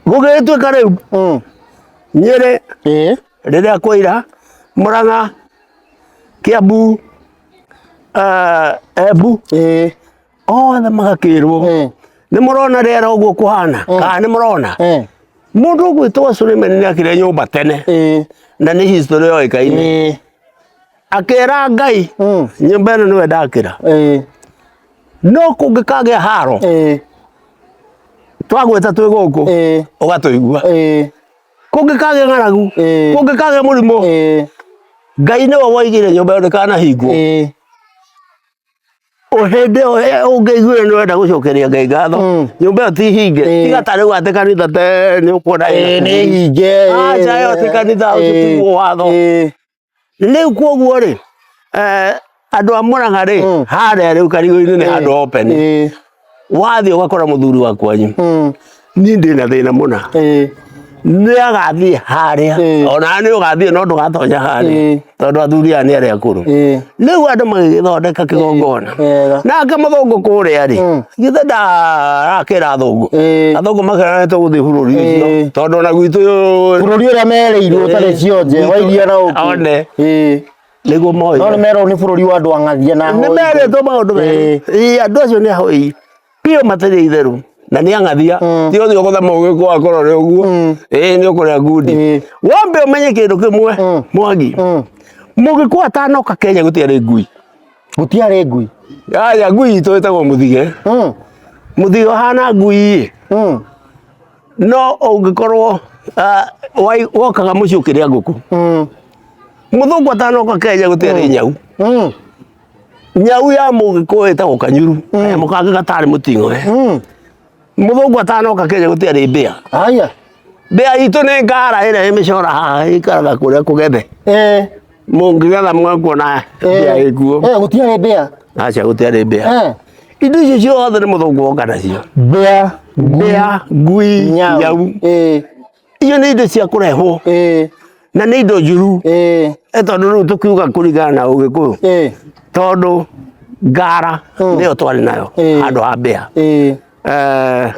Gũgĩtuĩka rĩu Nyĩrĩ Ĩĩ. rĩrĩa kwaira, Mũrang'a, Kĩambu, Embu, Ĩĩ. othe magakĩrwo, nĩ mũrona rĩera ũguo kũhana, kana nĩ mũrona Ĩĩ. mũndũ ũgwĩtwo Suleiman nĩ akire nyũmba tene, Ĩĩ. na nĩ history yoĩkaine. Ĩĩ. Akĩra Ngai, nyũmba ĩno nĩwe ndakĩra, Ĩĩ. no kũngĩkagĩa haro, Ĩĩ. twagwĩta twĩ gũkũ, Ĩĩ. ũgatũigua. Ĩĩ. Kũngĩkagĩa ng'aragu, Ĩĩ. kũngĩkagĩa mũrimũ, Ĩĩ. Ngai nĩwe woigire nyũmba ĩyo ndĩkanahingwo. Ĩĩ. O hĩndĩ ĩyo ũngĩiguire nĩ ũrenda gũcokeria Ngai ngatho, nyũmba ĩyo ti hinge. Ĩĩ. Tiga ta rĩu atĩ kanitha te nĩ ũkuona Ĩĩ, ĩna nĩ hinge. Aca, ĩyo ti kanitha, ũcio tiguo watho. Ĩĩ. Rĩu koguo rĩ, andũ a Mũrang'a rĩ, harĩa rĩu karigũ-inĩ nĩ handũ open. Ĩĩ. Wathiĩ ũgakora mũthuri wa kwanyu, Mm. niĩ ndĩna thĩna mũna, Ĩĩ. nĩ agathiĩ harĩa. Ĩĩ. Ona nĩ ũgathiĩ no ndũgatonya harĩa, Ĩĩ. tondũ athuri aya nĩ arĩa akũrũ. Ĩĩ. Rĩu andũ magĩgĩthondeka kĩgongona. Wega. Nake mũthũngũ kũrĩa rĩ, githĩ ndarakĩra athũngũ? Ĩĩ. Athũngũ makĩra nĩ tũgũthiĩ bũrũri ũcio, Ĩĩ. tondũ ona gwitũ Bũrũri ũrĩa merĩirwo ũtarĩ cionje wa iria na ũkĩ. One. Ĩĩ. Nĩguo moĩ. No nĩ merwo nĩ bũrũri wa andũ ang'athia na Nĩ ahoi. merĩtwo maũndũ merĩ. Ĩĩ, andũ acio nĩ ahoi biũ, matirĩ itherũ na nĩ ang'athia. Ti ũthiĩ ũgũthe mũgĩkũ akorwo nĩ ũguo, ĩĩ, nĩ ũkũrĩa ngundi. Wambe ũmenye kĩndũ kĩmwe, Mwangi, mũgĩkũ atanoka Kenya gũtiarĩ ngui. Gũtiarĩ ngui. Aya, ngui itũ ĩtagwo mũthige. Mũthige ũhana ngui ĩ. No ũngĩkorwo wokaga mũciĩ ũkĩrĩa ngũkũ. Mũthũngũ atanoka Kenya gũtiarĩ nyau. Nyau ya mũgĩkũyũ ĩtagwo kanyuru, kanyamũ kangĩ gatarĩ mũting'oe. Mũthũngũ atanoka Kenya gũtiarĩ mbĩa. Aya. Mbĩa itũ nĩ ngara ĩrĩa ĩ mĩcora haha, ĩikaraga kũrĩa kũgethe. Eh. Mũngĩgetha mwekuona mbĩa ĩkuo. Eh, gũtiarĩ mbĩa. Aca, gũtiarĩ mbĩa. Indo icio ciothe nĩ mũthũngũ woka nacio. Mbĩa. Mbĩa, ngui, Nyau. nyau. Eh. Icio nĩ indo cia kũrehwo na nĩ indo njũru. Tondũ rĩu tũkiuga kũringana na ũgĩkũyũ, tondũ ngara nĩyo twarĩ nayo handũ ha mbĩa.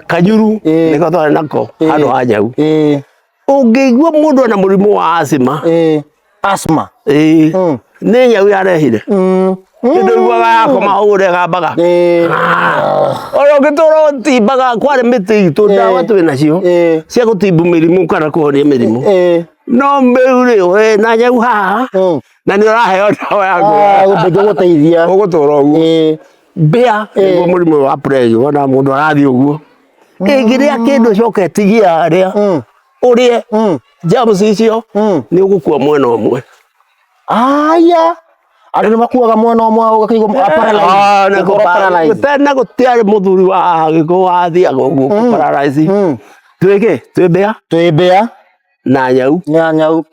Kanyuru nĩko twarĩ nako handũ ha nyau. Ũngĩigua mũndũ ena mũrimũ wa asthma, Asthma. Ĩĩ, nĩ nyau yarehire. Kĩndũ iguaga yakoma ũguo ĩgambaga. Ona ũngĩtũra ũtimbaga, kwarĩ mĩtĩ itũ, ndawa twĩ nacio cia gũtimbu mĩrimũ kana kũhonia mĩrimũ. No rĩu rĩ, wĩ na nyau haha na nĩ ũraheo ndawa ya Ndĩngĩgũteithia. Ũgũtũra ũguo. Mbĩa nĩguo mũrimũ wa pressure, wona mũndũ arathiĩ ũguo. Ĩngĩrĩa kĩndũ ĩcoke ĩtigie harĩa, ũrĩe germs icio, nĩ ũgũkua mwena ũmwe. Aya. Andũ nĩ makuaga mwena ũmwe ũgakĩigua paralyze. Ah, nĩ Gũkorwo paralyze. Tene gũtiarĩ mũthuri wa gĩkũyũ wathiaga ũguo kũ paralyze. Twĩ kĩ? Twĩ mbĩa Twĩ mbĩa na nyau. Na nyau.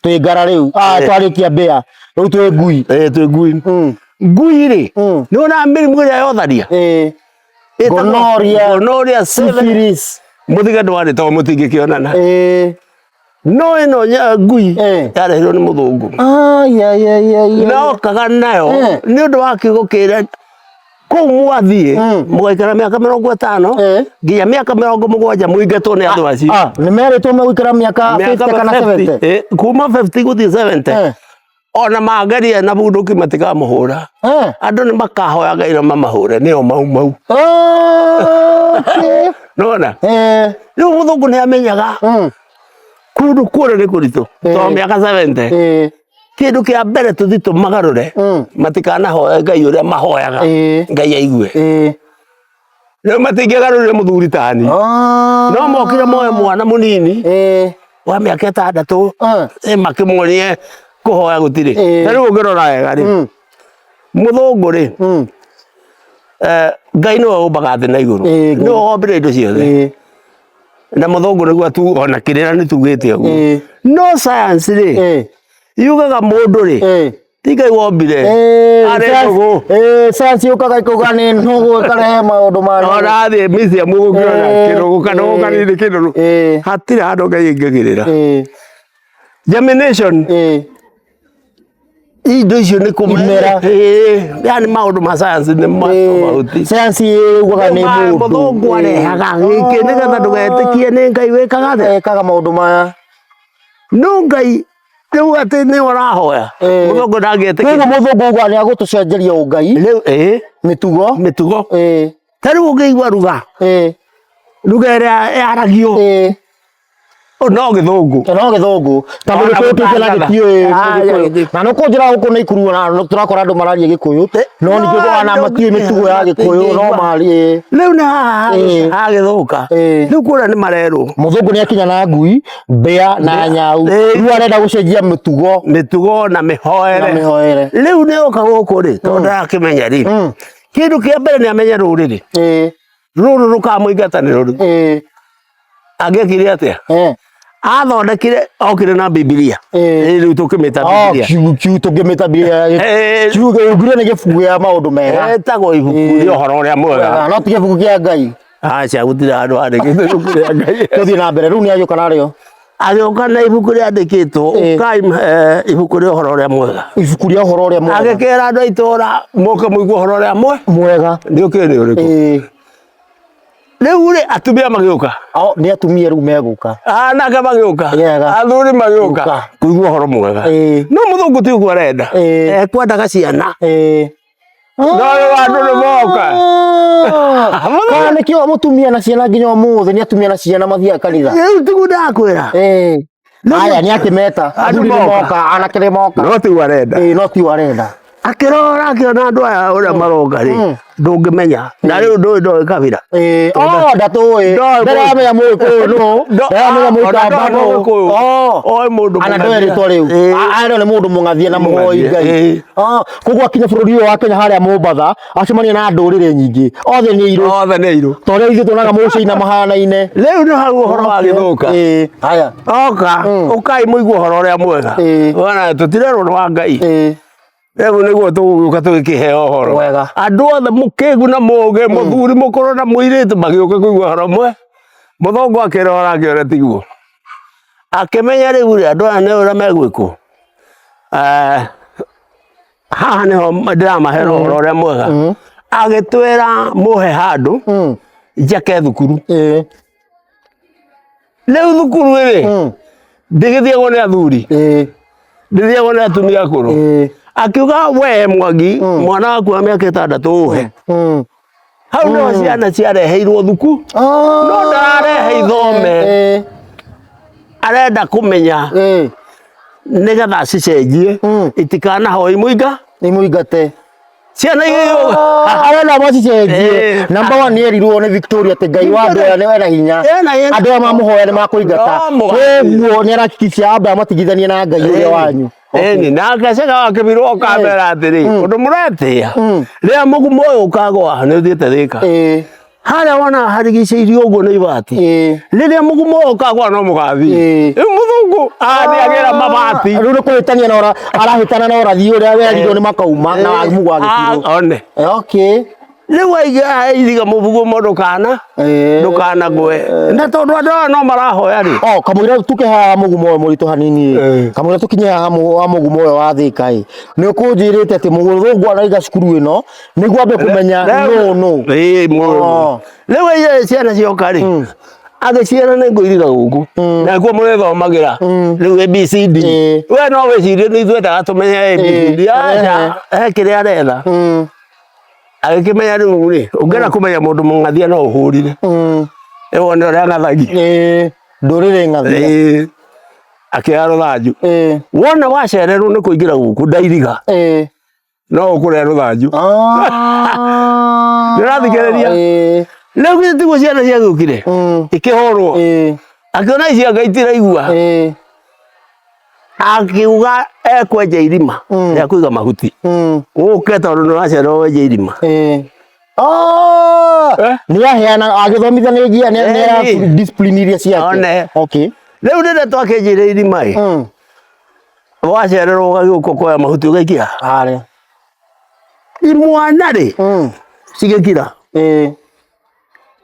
Twĩ ngara rĩu. Ah, twarĩkia mbĩa. Rĩu twĩ ngui. Ĩĩ, twĩ ngui. Ngui rĩ, nĩ wonaga mĩrimũ ĩrĩa yotharia? Ĩĩ. Ĩtagwo Gonorrhea. Gonorrhea, syphilis. Syphilis. Mũthige ndwarĩ tondũ mũtingĩkĩonana. Ĩĩ. No ĩno ngui Eh. yarehirwo nĩ mũthũngũ. Ai ai ai ai. Na okaga nayo Eh. nĩ ũndũ wa kiugo kĩrĩa kũu mwathiĩ mũgaikara mĩaka 50 Eh. nginya mĩaka 70 mũingatwo nĩ andũ acio. Ah, nĩ merĩtwo megũikara mĩaka Mĩaka 50 kana 50, 70. kuma 50 gũthiĩ 70. Ona mangeria na bunduki matikamũhũra. Andũ nĩ makahoya Ngai na mamahũre nĩo mau mau. Okay. Nona Eh. rĩu mũthũngũ nĩ amenyaga kũndũ kũrĩa nĩ kũritũ, tondũ mĩaka 70 Kĩndũ kĩa mbere tũthi tũmagarũre, matikanahoe Ngai ũrĩa mahoyaga Ngai aigue. Rĩu matingĩgarũrire mũthuri tani, no mokire moe mwana mũnini wa mĩaka 6, makĩmuonie kũhoya gũtirĩ. Ta rĩu ũngĩrora wega rĩ, mũthũngũ rĩ, Ngai nĩwe ũmbaga thĩ na igũrũ, nĩwe wombire indo ciothe, na mũthũngũ nĩguo tu ona kĩrĩra nĩ tugĩte ũguo. No science rĩ, yugaga mũndũ rĩ, ti Ngai wombire, arĩ nũgũ. Science yũkaga ĩkauga nĩ nũgũ, ĩkarehe maũndũ ma nũgũ. Ona thiĩ museum ũgũkĩona kĩnũgũ, kanũgũ kanini kĩnũrũ, hatirĩ handũ Ngai aingagĩrĩra. Germination, indo icio nĩ Imera. Yani maũndũ ma science nĩ ma tofauti. Science yugaga nĩ mũndũ. Mũthũngũ arehaga gĩkĩ nĩgetha ndũgetĩkie nĩ Ngai wĩkaga atĩa, ekaga maũndũ maya. No Ngai rĩu atĩ nĩ ũrahoya, mũthũngũ ndangĩetĩkia. Koguo mũthũngũ ugaga nĩ agũtũcenjeria ũngai, rĩu mĩtugo, mĩtugo. Ta rĩu ũngĩigua ruga, ruga ĩrĩa yaragio no gĩthũngũ. No gĩthũngũ, ta Ona mũgĩkũyũ tũingĩ na gũtangatha. gĩtiũĩ Ah, Gĩkũyũ. gĩthĩ- Na nĩ kũnjĩra gũkũ nĩ Ikuru ona tũrakora andũ mararia Gĩkũyũ, no ningĩ ona matiũĩ mĩtugo ya Gĩkũyũ, no marie. Rĩu nĩ haha hagĩthũka. Rĩu kũrĩa nĩ marerwo Mũthũngũ nĩ akinya na ngui, mbĩa na nyau, rĩu arenda gũcenjia mĩtugo mĩtugo na na mĩhoere. Mĩhoere. Rĩu nĩ oka gũkũ rĩ, tondũ ndarakĩmenya rĩ, kĩndũ kĩa mbere nĩ amenye rũrĩrĩ rũrũ rũkamũingata nĩ rũrũ. Angĩekire atĩa? Athondekire, okire na Bibilia. Rĩu tũkĩmĩta Oh, Bibilia. Kiu tũngĩmĩta Bibilia. Kiugo Bibilia nĩ gĩbuku kĩa maũndũ mega. Ĩtagwo ibuku rĩa ũhoro ũrĩa mwega. No ti gĩbuku kĩa Ngai. Aca, gũtirĩ handũ handĩkĩtwo ibuku rĩa Ngai. Tũthiĩ na mbere, rĩu nĩ agĩũka narĩo. Agĩũka na ibuku rĩandĩkĩtwo ũkai, ibuku rĩa ũhoro ũrĩa mwega. Ibuku rĩa ũhoro ũrĩa mwega. Agĩkĩra andũ a itũũra moke mũigue ũhoro ũrĩa mwega. Nĩ ũkĩũĩ nĩ ũrĩkũ? Rĩu rĩ, atumia magĩũka. O, nĩ atumia rĩu megũka. Anake magĩũka. Yega. Athuri magĩũka Gũka. kũigua ũhoro mwega. No mũthũngũ ti ũguo arenda. Ekwendaga ciana. No rĩu andũ nĩ moka. Kana nĩkĩo mũtumia na ciana nginya ũmũthĩ nĩ atumia na ciana mathiaga kanitha. Rĩu tiguo ndakwĩra. Aya nĩ akĩmeta. Andũ Athuri nĩ moka. moka, anake nĩ moka. No tiguo arenda. No tiguo arenda. Akĩrora akĩona andũ aya ũrĩa maroka rĩ, ndũngĩmenya na rĩu ndũĩ ndoĩ kabira. Oh, ndatũĩ. Ndoĩ. Ndaramenya Mũgĩkũyũ nũ. Ndaramenya Mũikamba Ona nũ. Mũgĩkũyũ. Oh. Oĩ mũndũ Ana ndoĩ mũng'athia. rĩtwa rĩu. Arĩa nĩ mũndũ mũng'athia na mũhoi Mũng'athia, Ngai. Koguo akinya bũrũri ũyũ wa Kenya harĩa Mombatha, acemania na ndũrĩrĩ nyingĩ. Othe nĩ airũ. Othe nĩ airũ. Ta ũrĩa ithuĩ tuonaga Mũcaina mahanaine. Rĩu nĩ hau ũhoro wagĩthũka. Haya. Oka, ũkai mũigue ũhoro ũrĩa mwega. Wona tũtirerwo nĩ wa Ngai. Rĩu nĩguo tũgũgĩũka tũgĩkĩheo ũhoro. Wega. Andũ othe mũkĩgu na mũgĩ, mũthuri mũkũrũ na mũirĩtu magĩũka kũigua ũhoro mwe. Mũthũngũ akĩrora akĩona tiguo. Akĩmenya rĩu rĩ, andũ aya nĩ ũrĩa megwĩkwo. Haha nĩho ndĩramahera ũhoro ũrĩa mwega. Agĩtwĩra mũhe handũ njake thukuru. Rĩu thukuru rĩ, ndĩgĩthiagwo nĩ athuri, ndĩthiagwo nĩ atumia akũrũ. Akiuga we Mwangi, mwana waku wa mĩaka 6 ũhe. Hau nĩho ciana ciareheirwo thuku, no ndararehe ithome, arenda kũmenya nĩgetha acicenjie itikanahoe imũinga Imũingate. Ciana igĩgĩũka. Arenda macicenjie. Number one nĩ erirwo nĩ Victoria atĩ Ngai wa andũ aya nĩ ena hinya. Ena hinya. Andũ aya mamũhoya nĩ makũingata. No mũgathiĩ. Koguo nĩ arahakikisha ambe amatigithanie na Ngai ũrĩa wanyu. Ĩni, nake cega wa kĩbirũ okamera atĩrĩ, ũndũ mũretĩĩa, rĩrĩa mũgumo ũyũ ũkagwa nĩ ũthiĩte Thĩka. Harĩa wona harigicĩirio ũguo nĩ ibati, rĩrĩa mũgumo ũyũ ũkagwa no mũgathiĩ. Rĩu mũthũngũ athiagĩra mabati. Rĩu nĩ kũhĩtania na arahĩtana na ũrathi ũrĩa werirwo nĩ makauma na wa mũgumo wa gĩbirũ. One. Okay. Rĩu airiga mũgumo ndũkana ndũkanagwe, na tondũ andũ aya no marahoya rĩ. Oh, kamũira tuke haha mũgumo ũyũ mũritũ hanini ĩ. Kamũira tũkinye haha wa mũgumo ũyũ wa Thĩka ĩ, nĩ ũkũnjĩrĩte atĩ mũthũngũ araiga cukuru ĩno nĩguo ambe kũmenya nũ nũ. Ĩĩ, mũndũ. Rĩu aira ciana cioka rĩ, agĩciĩra nĩ ngũiriga gũkũ nakuo mũrĩthomagĩra rĩu ABCD. We no wĩcirie nĩ ithuendaga tũmenye ABCD. Aca, he kĩrĩa aretha. Agĩkĩmenya rĩu rĩ, ũngĩenda kũmenya mũndũ mũng'athia no ũhũrire, ĩwone ũrĩa ang'athagia. Ndũrĩrĩ ng'athia. Akĩoya rũthanju. Ĩĩ. Wona wacererwo nĩ kũingĩra gũkũ ndairiga. Ĩĩ. No ũkũrĩa rũthanju. Ah. Ndĩrathikĩrĩria? Ĩĩ. Rĩu githĩ tiguo ciana ciagĩũkire? Ikĩhũrwo. Ĩĩ. Akĩona ici anga itiraigua. Ĩĩ. Akiuga ekwenja irima rĩa kũiga mahuti. Ũke tondũ nĩ wacererwo wenje irima. Ĩĩ. Ah! Eh? Nĩ aheana agĩthomithanĩria nĩ nĩ ara Ĩĩ. discipline iria ciake. One. Okay. Rĩu rĩrĩa twakĩenjire irima ĩ, wacererwo ũgagĩũka ũkoya mahuti ũgaikia. Harĩa. Imwana rĩ, cigĩkira. Ĩĩ.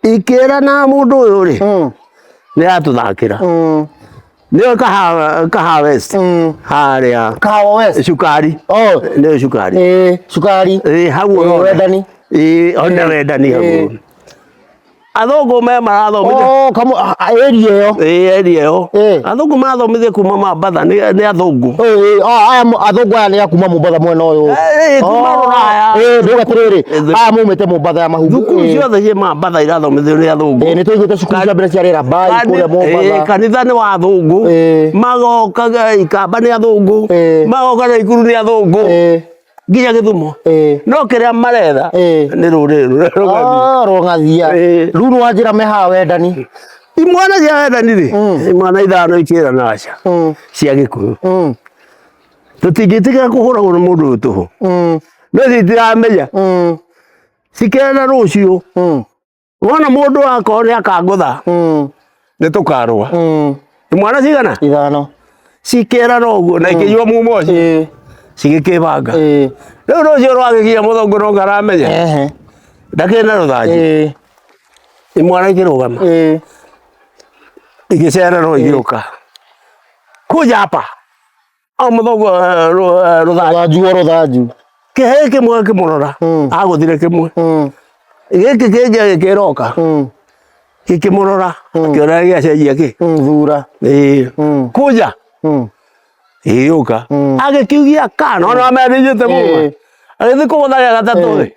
Ikĩra na mũndũ ũyũ rĩ, nĩ aratũthakĩra. Nĩyo kahawa kahawa West. Harĩa Kahawa West. cukari. Oh. Nĩyo cukari. Ĩĩ, cukari. Ĩĩ, hau Ĩĩ, ũrona. wendani. Ĩĩ, one wendani hau. Ĩĩ. Athũngũ me marathomithia. Oh, kamu area ĩyo. Ĩĩ, area ĩyo. Ĩĩ. Athũngũ marathomithia kuma Mambatha nĩ nĩ athũngũ. Ĩĩ, ah, aya athũngũ aya nĩ a kuma Mombatha mwena ũyũ. Ĩĩ, kuma Oh, Rũraya. Ĩĩ, ndauga atĩrĩrĩ, Ĩĩ. aya maumĩte Mombatha ya Mahugu. Thukuru Ĩĩ. ciothe ciĩ Mambatha irathomithio nĩ athũngũ. Ĩĩ, nĩ twaiguĩte cukuru cia mbere ciarĩ Rabai kũrĩa Mombatha. Kanitha nĩ wa athũngũ. Ĩĩ. Magoka Ikamba nĩ athũngũ. Ĩĩ. Magoka Naikuru nĩ athũngũ. Ĩĩ. Nginya Gĩthumo. Ĩĩ. No kĩrĩa maretha Ĩĩ. nĩ rũrĩrĩ rũrĩa rũng'athia. Ah, rũng'athia. Ĩĩ. Rĩu nĩ wanjĩra me haha wendani. Imwana cia wendani rĩ, imwana ithano ikĩrana aca cia Gĩkũyũ. Tũtingĩtĩkĩra kũhũragwo nĩ mũndũ ũyũ tũhũ. No itiramenya. Cikĩrana rũciũ. Wona mũndũ akorwo nĩ akangũtha nĩ tũkarũa. Imwana cigana? Ithano. Cikĩrana ũguo na ikĩnyua mumo ũcio. Ĩĩ. Cigĩkĩbanga. Ĩĩ. Rĩu rũciũ rwagĩkinya mũthũngũ no ngaramenya. Ehe. Ndakĩrĩ na rũthanju. Ĩĩ. Imwana ikĩrũgama. Ĩĩ. Igĩcererwo igĩũka. Kuja hapa. O mũthũngũ rũthanju. Rũthanju o rũthanju. Kĩhĩ kĩmwe kĩmũrora. Agũthire kĩmwe. Gĩkĩ kĩngĩ agĩkĩroka. Gĩkĩmũrora. Akĩona gĩacenjia kĩ. Thura. Ĩĩ. Kuja. Ĩgĩũka. Agĩkiugia kana ona amenyete mũno. Agĩthiĩ kũgũtha gĩa gatatũ rĩ.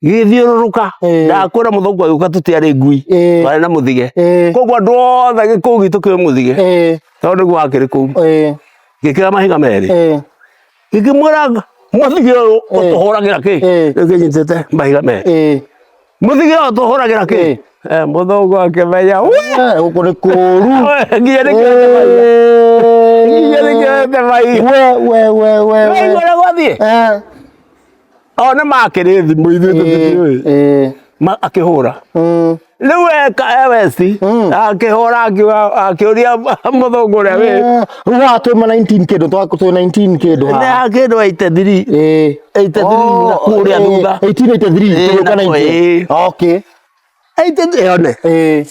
Gĩgĩthiũrũrũka. Ndakwĩra mũthũngũ agĩũka tũtiarĩ ngui. Twarĩ na mũthige. Koguo andũ othe gĩkũũ gitũ kĩũĩ mũthige. Tondũ nĩguo wakĩrĩ kũu. Gĩkĩoya mahiga merĩ. Gĩkĩmwĩra mũthige ũyũ ũtũhũragĩra kĩ? Rĩu kĩnyitĩte mahiga merĩ. Mũthige ũyũ ũtũhũragĩra kĩ? Mũthũngũ akĩmenya we. Gũkũ nĩ kũũru. Nginya nĩkĩoete mahiga. Nginya nĩkĩoete mahiga. We we we we. Waigua ũrĩa gwathiĩ? O nĩ makĩrĩ thimũ ithuĩ tũtikĩũĩ. Akĩhũra. Rĩu eka e West akĩhũra akiuga akĩũria mũthũngũ ũrĩa wĩ. Rĩu haha twĩ ma 19 kĩndũ twĩ 19 kĩndũ Nĩ haha. kĩndũ 83. Ĩĩ. 83 na kũrĩa thutha. 1883 Ĩĩ, tũgĩũka na 90. ĩĩ. Okay. 83 yone. Ĩĩ.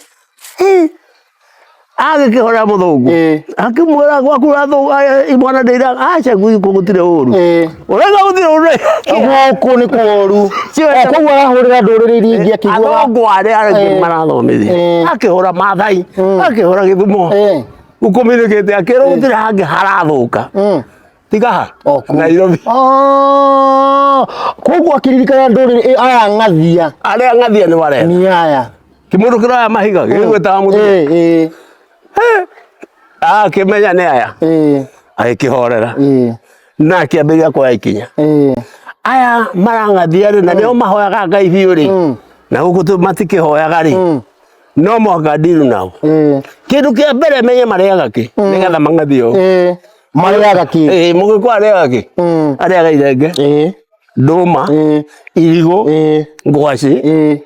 Agĩkĩhũra mũthũngũ. Ĩĩ. Akĩmwĩra gwaku athũngũ imwana ndĩira aca gwitũ gũtirĩ ũru. Ĩĩ. Ũrauga gũtirĩ ũru. Gũkũ nĩ kũũru. Ciwete- O, Koguo arahũrĩra ndũrĩrĩ iria ingĩ akĩiguaga. Athũngũ arĩa angĩ Ĩĩ. marathomithia. Ĩĩ. Akĩhũra Mathai, akĩhũra Gĩthumo. Ĩĩ. Gũkominikĩte akĩrwo gũtirĩ hangĩ harathũka. Tiga ha? O kũu. Nairobi. Ah, Koguo akĩririkana ndũrĩrĩ aya ng'athia Arĩa ng'athia nĩ maretha. nĩ aya. Kĩmũndũ kĩroya mahiga gĩgwĩtaga mũthige. Ĩĩ, ĩĩ, Akĩmenya nĩ aya. ĩĩ, Agĩkĩhorera. ĩĩ, Na akĩambĩrĩria kuoya ikinya. ĩĩ. Aya marang'athia rĩ na nĩo mahoyaga Ngai biũ rĩ. Na gũkũ matikĩhoyaga rĩ. No mũhaka ndiru nao. Ĩĩ, Kĩndũ kĩa mbere menye marĩaga kĩ nĩgetha mang'athie ũũ. ĩĩ. Marĩaga kĩ? Ĩĩ, mũgĩkũyũ arĩaga kĩ? Arĩaga irenge, Ĩĩ, ndũma, ĩĩ, irigũ, ĩĩ, ngwacĩ. ĩĩ.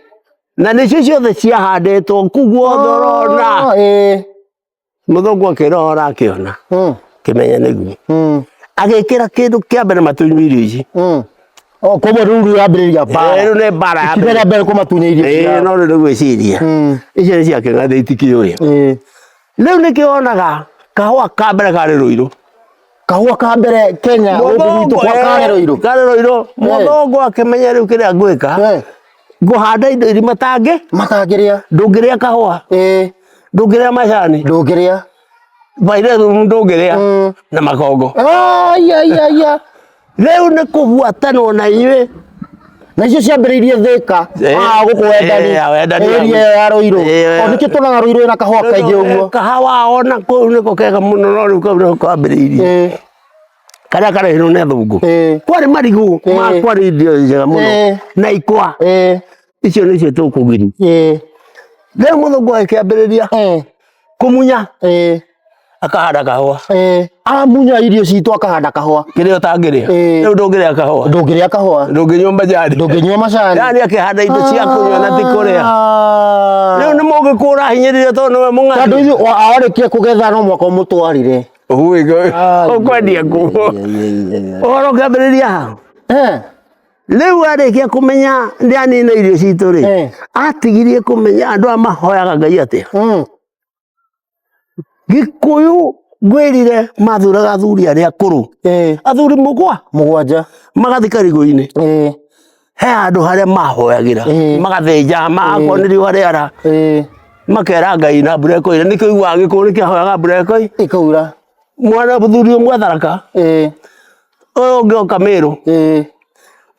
Na nĩcio ciothe ciahandĩtwo kũu guothe ũrona. Ĩĩ. Mũthũngũ akĩrora akĩona kĩmenya nĩguo. Agĩkĩra kĩndũ kĩa mbere matunywo irio ici. O koguo rĩu rĩu yambĩrĩria mbara. Rĩu nĩ mbara Ikinya rĩa mbere kũmatunya irio Ĩĩ, ciao. no rĩu nĩ gwĩciria. Icio nĩ cia kĩng'athĩ itikĩũĩ. Ĩĩ. Rĩu nĩkĩo wonaga kahũa ka mbere karĩ Rũirũ. Kahũa ka mbere Kenya gũkũ gwitũ kwa karĩ Rũirũ. Karĩ Rũirũ. Mũthũngũ akĩmenya rĩu kĩrĩa ngwĩka. Ngũhanda indo iria matangĩ. Matangĩrĩa. Ndũngĩrĩa kahũa. Ĩĩ. Ndũngĩrĩa macani. Ndũngĩrĩa. Bairethum ndũngĩrĩa. Na makongo. Ai ai ai. Rĩu nĩ kũbuatanwo na inyuĩ. Na icio ciambĩrĩirie Thĩka. Ah, gũkũ Wendani. Eh, Wendani. Area ĩyo ya Ruiru. Eh. O nĩkĩo tuonaga Ruiru ĩna kahũa kaingĩ ũguo. Kahawa ona kũu nĩko kega mũno no rĩu kau nĩko kambĩrĩirie. Karĩa karehirwo nĩ athũngũ. Kwarĩ marigũ ma kwarĩ irio njega mũno na ikwa. Icio nĩcio tũkũgiri. Rĩu mũthũngũ agĩkĩambĩrĩria kũmunya akahanda kahũa. Amunya irio citũ akahanda kahũa. Kĩrĩa ũtangĩrĩa. Rĩu ndũngĩrĩa kahũa. Ndũngĩrĩa kahũa. Ndũngĩnyua majani. Ndũngĩnyua macani. Yani akĩhanda indo cia kũnyua na ti kũrĩa. Rĩu nĩ mũgĩkũra hinyĩrĩrio tondũ nĩwe mũng'athi. Tondũ ithuĩ warĩkia kũgetha no mwaka ũmũtwarire. Ũkwendia kũ? Ũhoro ũkĩambĩrĩria ha? Rĩu arĩkia kũmenya nĩ anina irio citũ rĩ, atigirie kũmenya andũ aya mahoyaga Ngai atĩa. Gĩkũyũ ngwĩrire mathuraga athuri arĩa akũrũ. Athuri 7. Magathiĩ karigũ-inĩ. He handũ harĩa mahoyagĩra. Magathĩnja, akorwo nĩ riũa rĩara. Makera Ngai na mbura ĩkoira. Nĩkĩo ũiguaga Gĩkũyũ nĩkĩhoyaga mbura ĩkaura. Mwana mũthuri ũmwe Tharaka. Ũyũ ũngĩ oka Mĩrũ.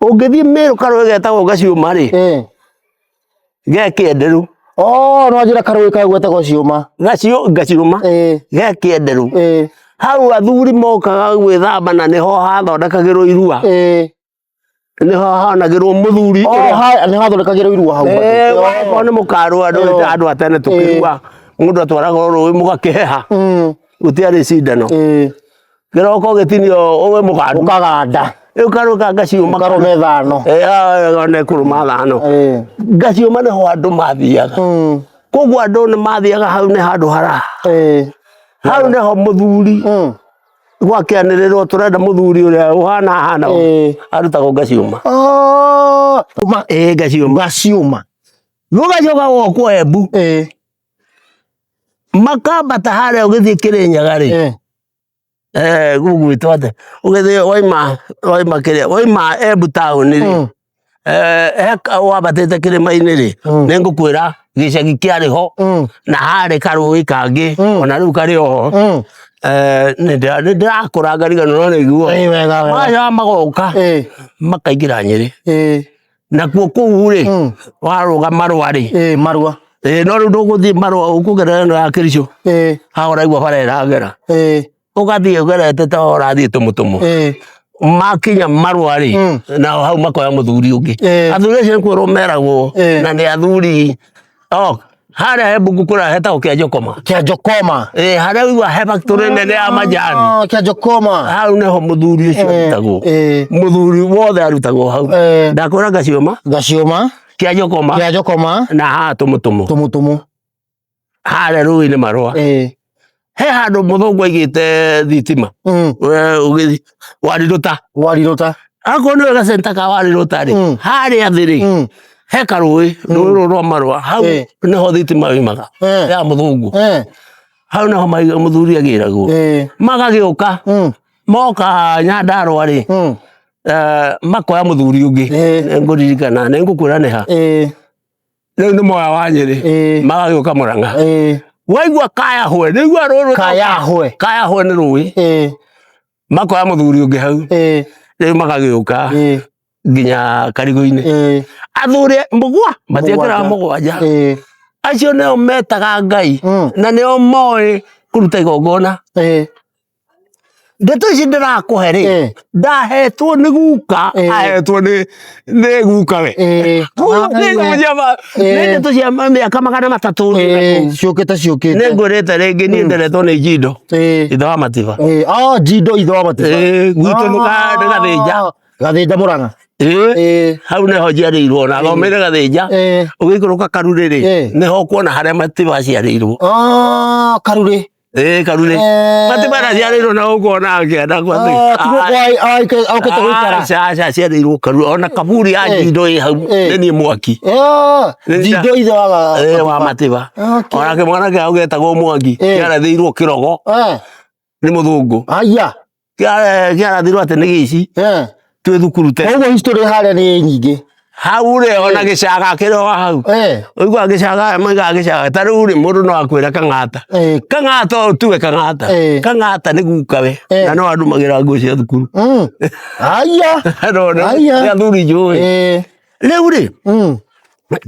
Ũngĩthiĩ Mĩrũ karũĩ getagwo Gaciũma rĩ, ge kĩenderu. Oh, no njĩra karũĩ kau getagwo Ciũma. Gaciũma. Ge kĩenderu. Hau athuri mokaga gwĩthamba na nĩho hathondekagĩrwo irua. Nĩho hanagĩrwo mũthuri. Oh, nĩho hathondekagĩrwo irua hau. Wakorwo nĩ mũkarũa andũ ta andũ a tene tũkĩrua mũndũ atwaragwo rũĩ mũgakĩheha. Gũtiarĩ cindano. Kĩroko gĩtinio ũwe mũgandu. Ũkaganda. Rĩu karũĩ ka Gaciũma. Ũkarũme thano. Ona kũrũma thano. Gaciũma nĩho andũ mathiaga. Koguo andũ nĩ mathiaga hau nĩ handũ haraha. Hau nĩho mũthuri gwakĩanĩrĩrwo tũrenda mũthuri ũrĩa ũhana hana arutagwo Gaciũma. Oh, Gaciũma. Gaciũma. Gũgacoka gwokwo Embu. Makambata harĩa ũgĩthiĩ Kĩrĩnyaga rĩ. Gũgwĩtwo atĩa? Ũgĩthiĩ waima waima kĩrĩa waima Embu taũni rĩ, he wambatĩte kĩrĩma-inĩ rĩ, nĩ ngũkwĩra gĩcagi kĩarĩ ho na harĩ karũĩ kangĩ ona rĩu karĩ o ho. Nĩ ndĩrakũra ngariganĩrwo nĩ iguo. Magacoka magoka makaingĩra Nyĩrĩ. Nakuo kũu rĩ, warũga Marũa rĩ, Marũa. No rĩu ndũgũthiĩ Marũa ũkũgerera ĩno ya Kericho. Haha ũraigua bara ĩragera. Ũgathiĩ ũgerete ta ũrathiĩ Tũmũtũmũ. Makinya Marũa rĩ, nao hau makoya mũthuri ũngĩ. Athuri acio nĩ kwĩrwo meragwo na nĩ athuri oh, harĩa he mbungu kũrĩa hetagwo Kĩanjokoma. Kĩanjokoma. Harĩa ũigua he factory nene ya majani. Kĩanjokoma. Hau nĩho mũthuri ũcio arutagwo. Mũthuri wothe arutagwo hau. Ndakwĩra Gaciũma. Gaciũma. Kĩanjokoma. Kĩanjokoma. Na haha Tũmũtũmũ. Tũmũtũmũ. Harĩa rũĩ-inĩ Marũa. He handũ mũthũngũ aigĩte thitima. Ũgĩthiĩ Warirũta. Warirũta. Akorwo nĩwe gacenta ka Warirũta rĩ, harĩa thĩ rĩ, he karũĩ, rũĩ rũrũ rwa Marũa, hau nĩho thitima yumaga ya mũthũngũ. Hau nĩho mũthuri agĩragwo. Magagĩũka, moka Nyandarũa rĩ, makoya mũthuri ũngĩ. Nĩngũririkana, nĩngũkwĩra nĩ ha. Rĩu nĩ moya wa Nyĩrĩ, magagĩũka Mũrang'a. Waigua Kayahwe, nĩ ũiguaga rũĩ rwĩtagwo Kayahwe. Kayahwe nĩ rũĩ. Makoya mũthuri ũngĩ hau. Rĩu magagĩũka nginya Karigũ-inĩ. Athuri mũgwa, matiekĩraga 7. Acio nĩo metaga Ngai na nĩo moĩ kũruta igongona. Ndeto ici ndĩrakũhe rĩ, ndahetwo nĩ guka, ahetwo nĩ guka we. Nĩ ndeto cia mĩaka 300. Ciũkĩte ciũkĩte. Nĩ ngwĩrĩte rĩngĩ niĩ nderetwo nĩ Njindo, ithe wa Matiba. Njindo ithe wa Matiba. Gwitũ nĩ Gathĩnja. Gathĩnja Mũrang'a. Hau nĩho njiarĩirwo na thomeire Gathĩnja. Ũgĩikũrũka Karurĩ rĩ, nĩho ũkuona harĩa Matiba aciarĩirwo. Karurĩ. Karurĩ. Matiba ndaciarĩirwo na gũkũ ona akĩenda kwa. Okĩte gũikara. Aca aca aciarĩirwo Karurĩ ona kaburi ya Njindo ĩ hau nĩ niĩ mwaki. Njindo ithe wa Matiba. Ona kĩmwana kĩao gĩetagwo Mwangi kĩarathĩirwo kĩrogo nĩ mũthũngũ. Aya. Kĩarathirwo atĩ nĩ gĩici twĩ thukuru tene. Koguo history harĩa nĩ nyingĩ. Hau rĩ ona gĩcaga kĩrĩ o hau. Ũiguaga gĩcaga maugaga gĩcaga ta rĩu rĩ mũndũ no akwĩre Kang'ata. Kang'ata ũyũ tiwe Kang'ata. Kang'ata nĩ gukawe na no andumagĩra nguo cia thukuru. Aya. Nĩ athuri njũĩ. Rĩu rĩ,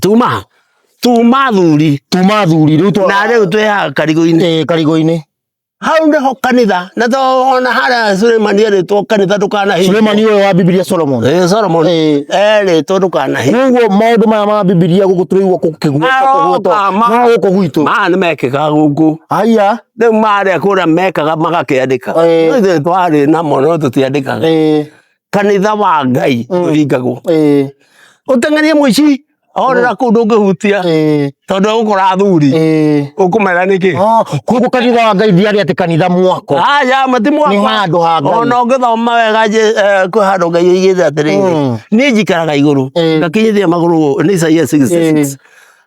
tuma tuma thuri. Tuma thuri rĩu twa Na rĩu twĩ haha karigũ-inĩ. Ĩĩ, karigũ-inĩ. Hau nĩho kanitha, na to ona harĩa Sulemani erĩtwo kanitha ndũkanahingwo. Sulemani ũyũ wa Bibilia Solomon. Ĩĩ, Solomon Ĩĩ. erĩtwo ndũkanahingwo. Koguo maũndũ maya ma Bibilia gũkũ tũraigua kũkĩgwetwo kũgwetwo Maroka, ma- no gũkũ gwitũ. Maya nĩ mekĩkaga gũkũ. Haiya. Rĩu marĩa kũrĩa mekaga magakĩandĩka. Ĩĩ. No ithuĩ twarĩ namo no tũtiandĩkaga. Ĩĩ. Kanitha wa Ngai ndũhingagwo. Ĩĩ. Ũteng'erie mũici orĩra kũu ndũngĩhutia Ĩĩ. tondũ egũkora athuri. Ĩĩ. Ũkũmera nĩkĩ? Oh, koguo kanitha wa Ngai ndiarĩ atĩ kanitha mwako. Aya mati mwako. Nĩ handũ ha Ngai. Ona ũngĩthoma wega kwĩ handũ Ngai oigĩte atĩrĩrĩ, niĩ njikaraga igũrũ ngakinyithia magũrũ gũkũ, nĩ Isaia 66.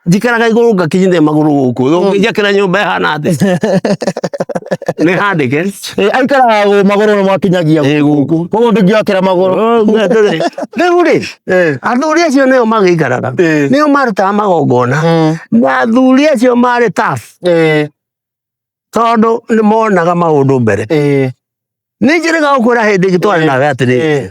Njikaraga igũrũ ngakinyithia magũrũ gũkũ. Ũngĩnjakĩra nyũmba ĩhana atĩa? Nĩ handĩke. Ĩĩ, aikaraga magũrũ nĩ makinyagia Ĩĩ, gũkũ. Koguo ndũngĩakĩra magũrũ. Rĩu rĩ, athuri acio nĩo magĩikaraga. Nĩo marutaga magongona. Na athuri acio marĩ tough. Tondũ nĩ monaga maũndũ mbere. Nĩ njĩrĩga gũkwĩra hĩndĩ ĩngĩ twarĩ nawe atĩrĩrĩ,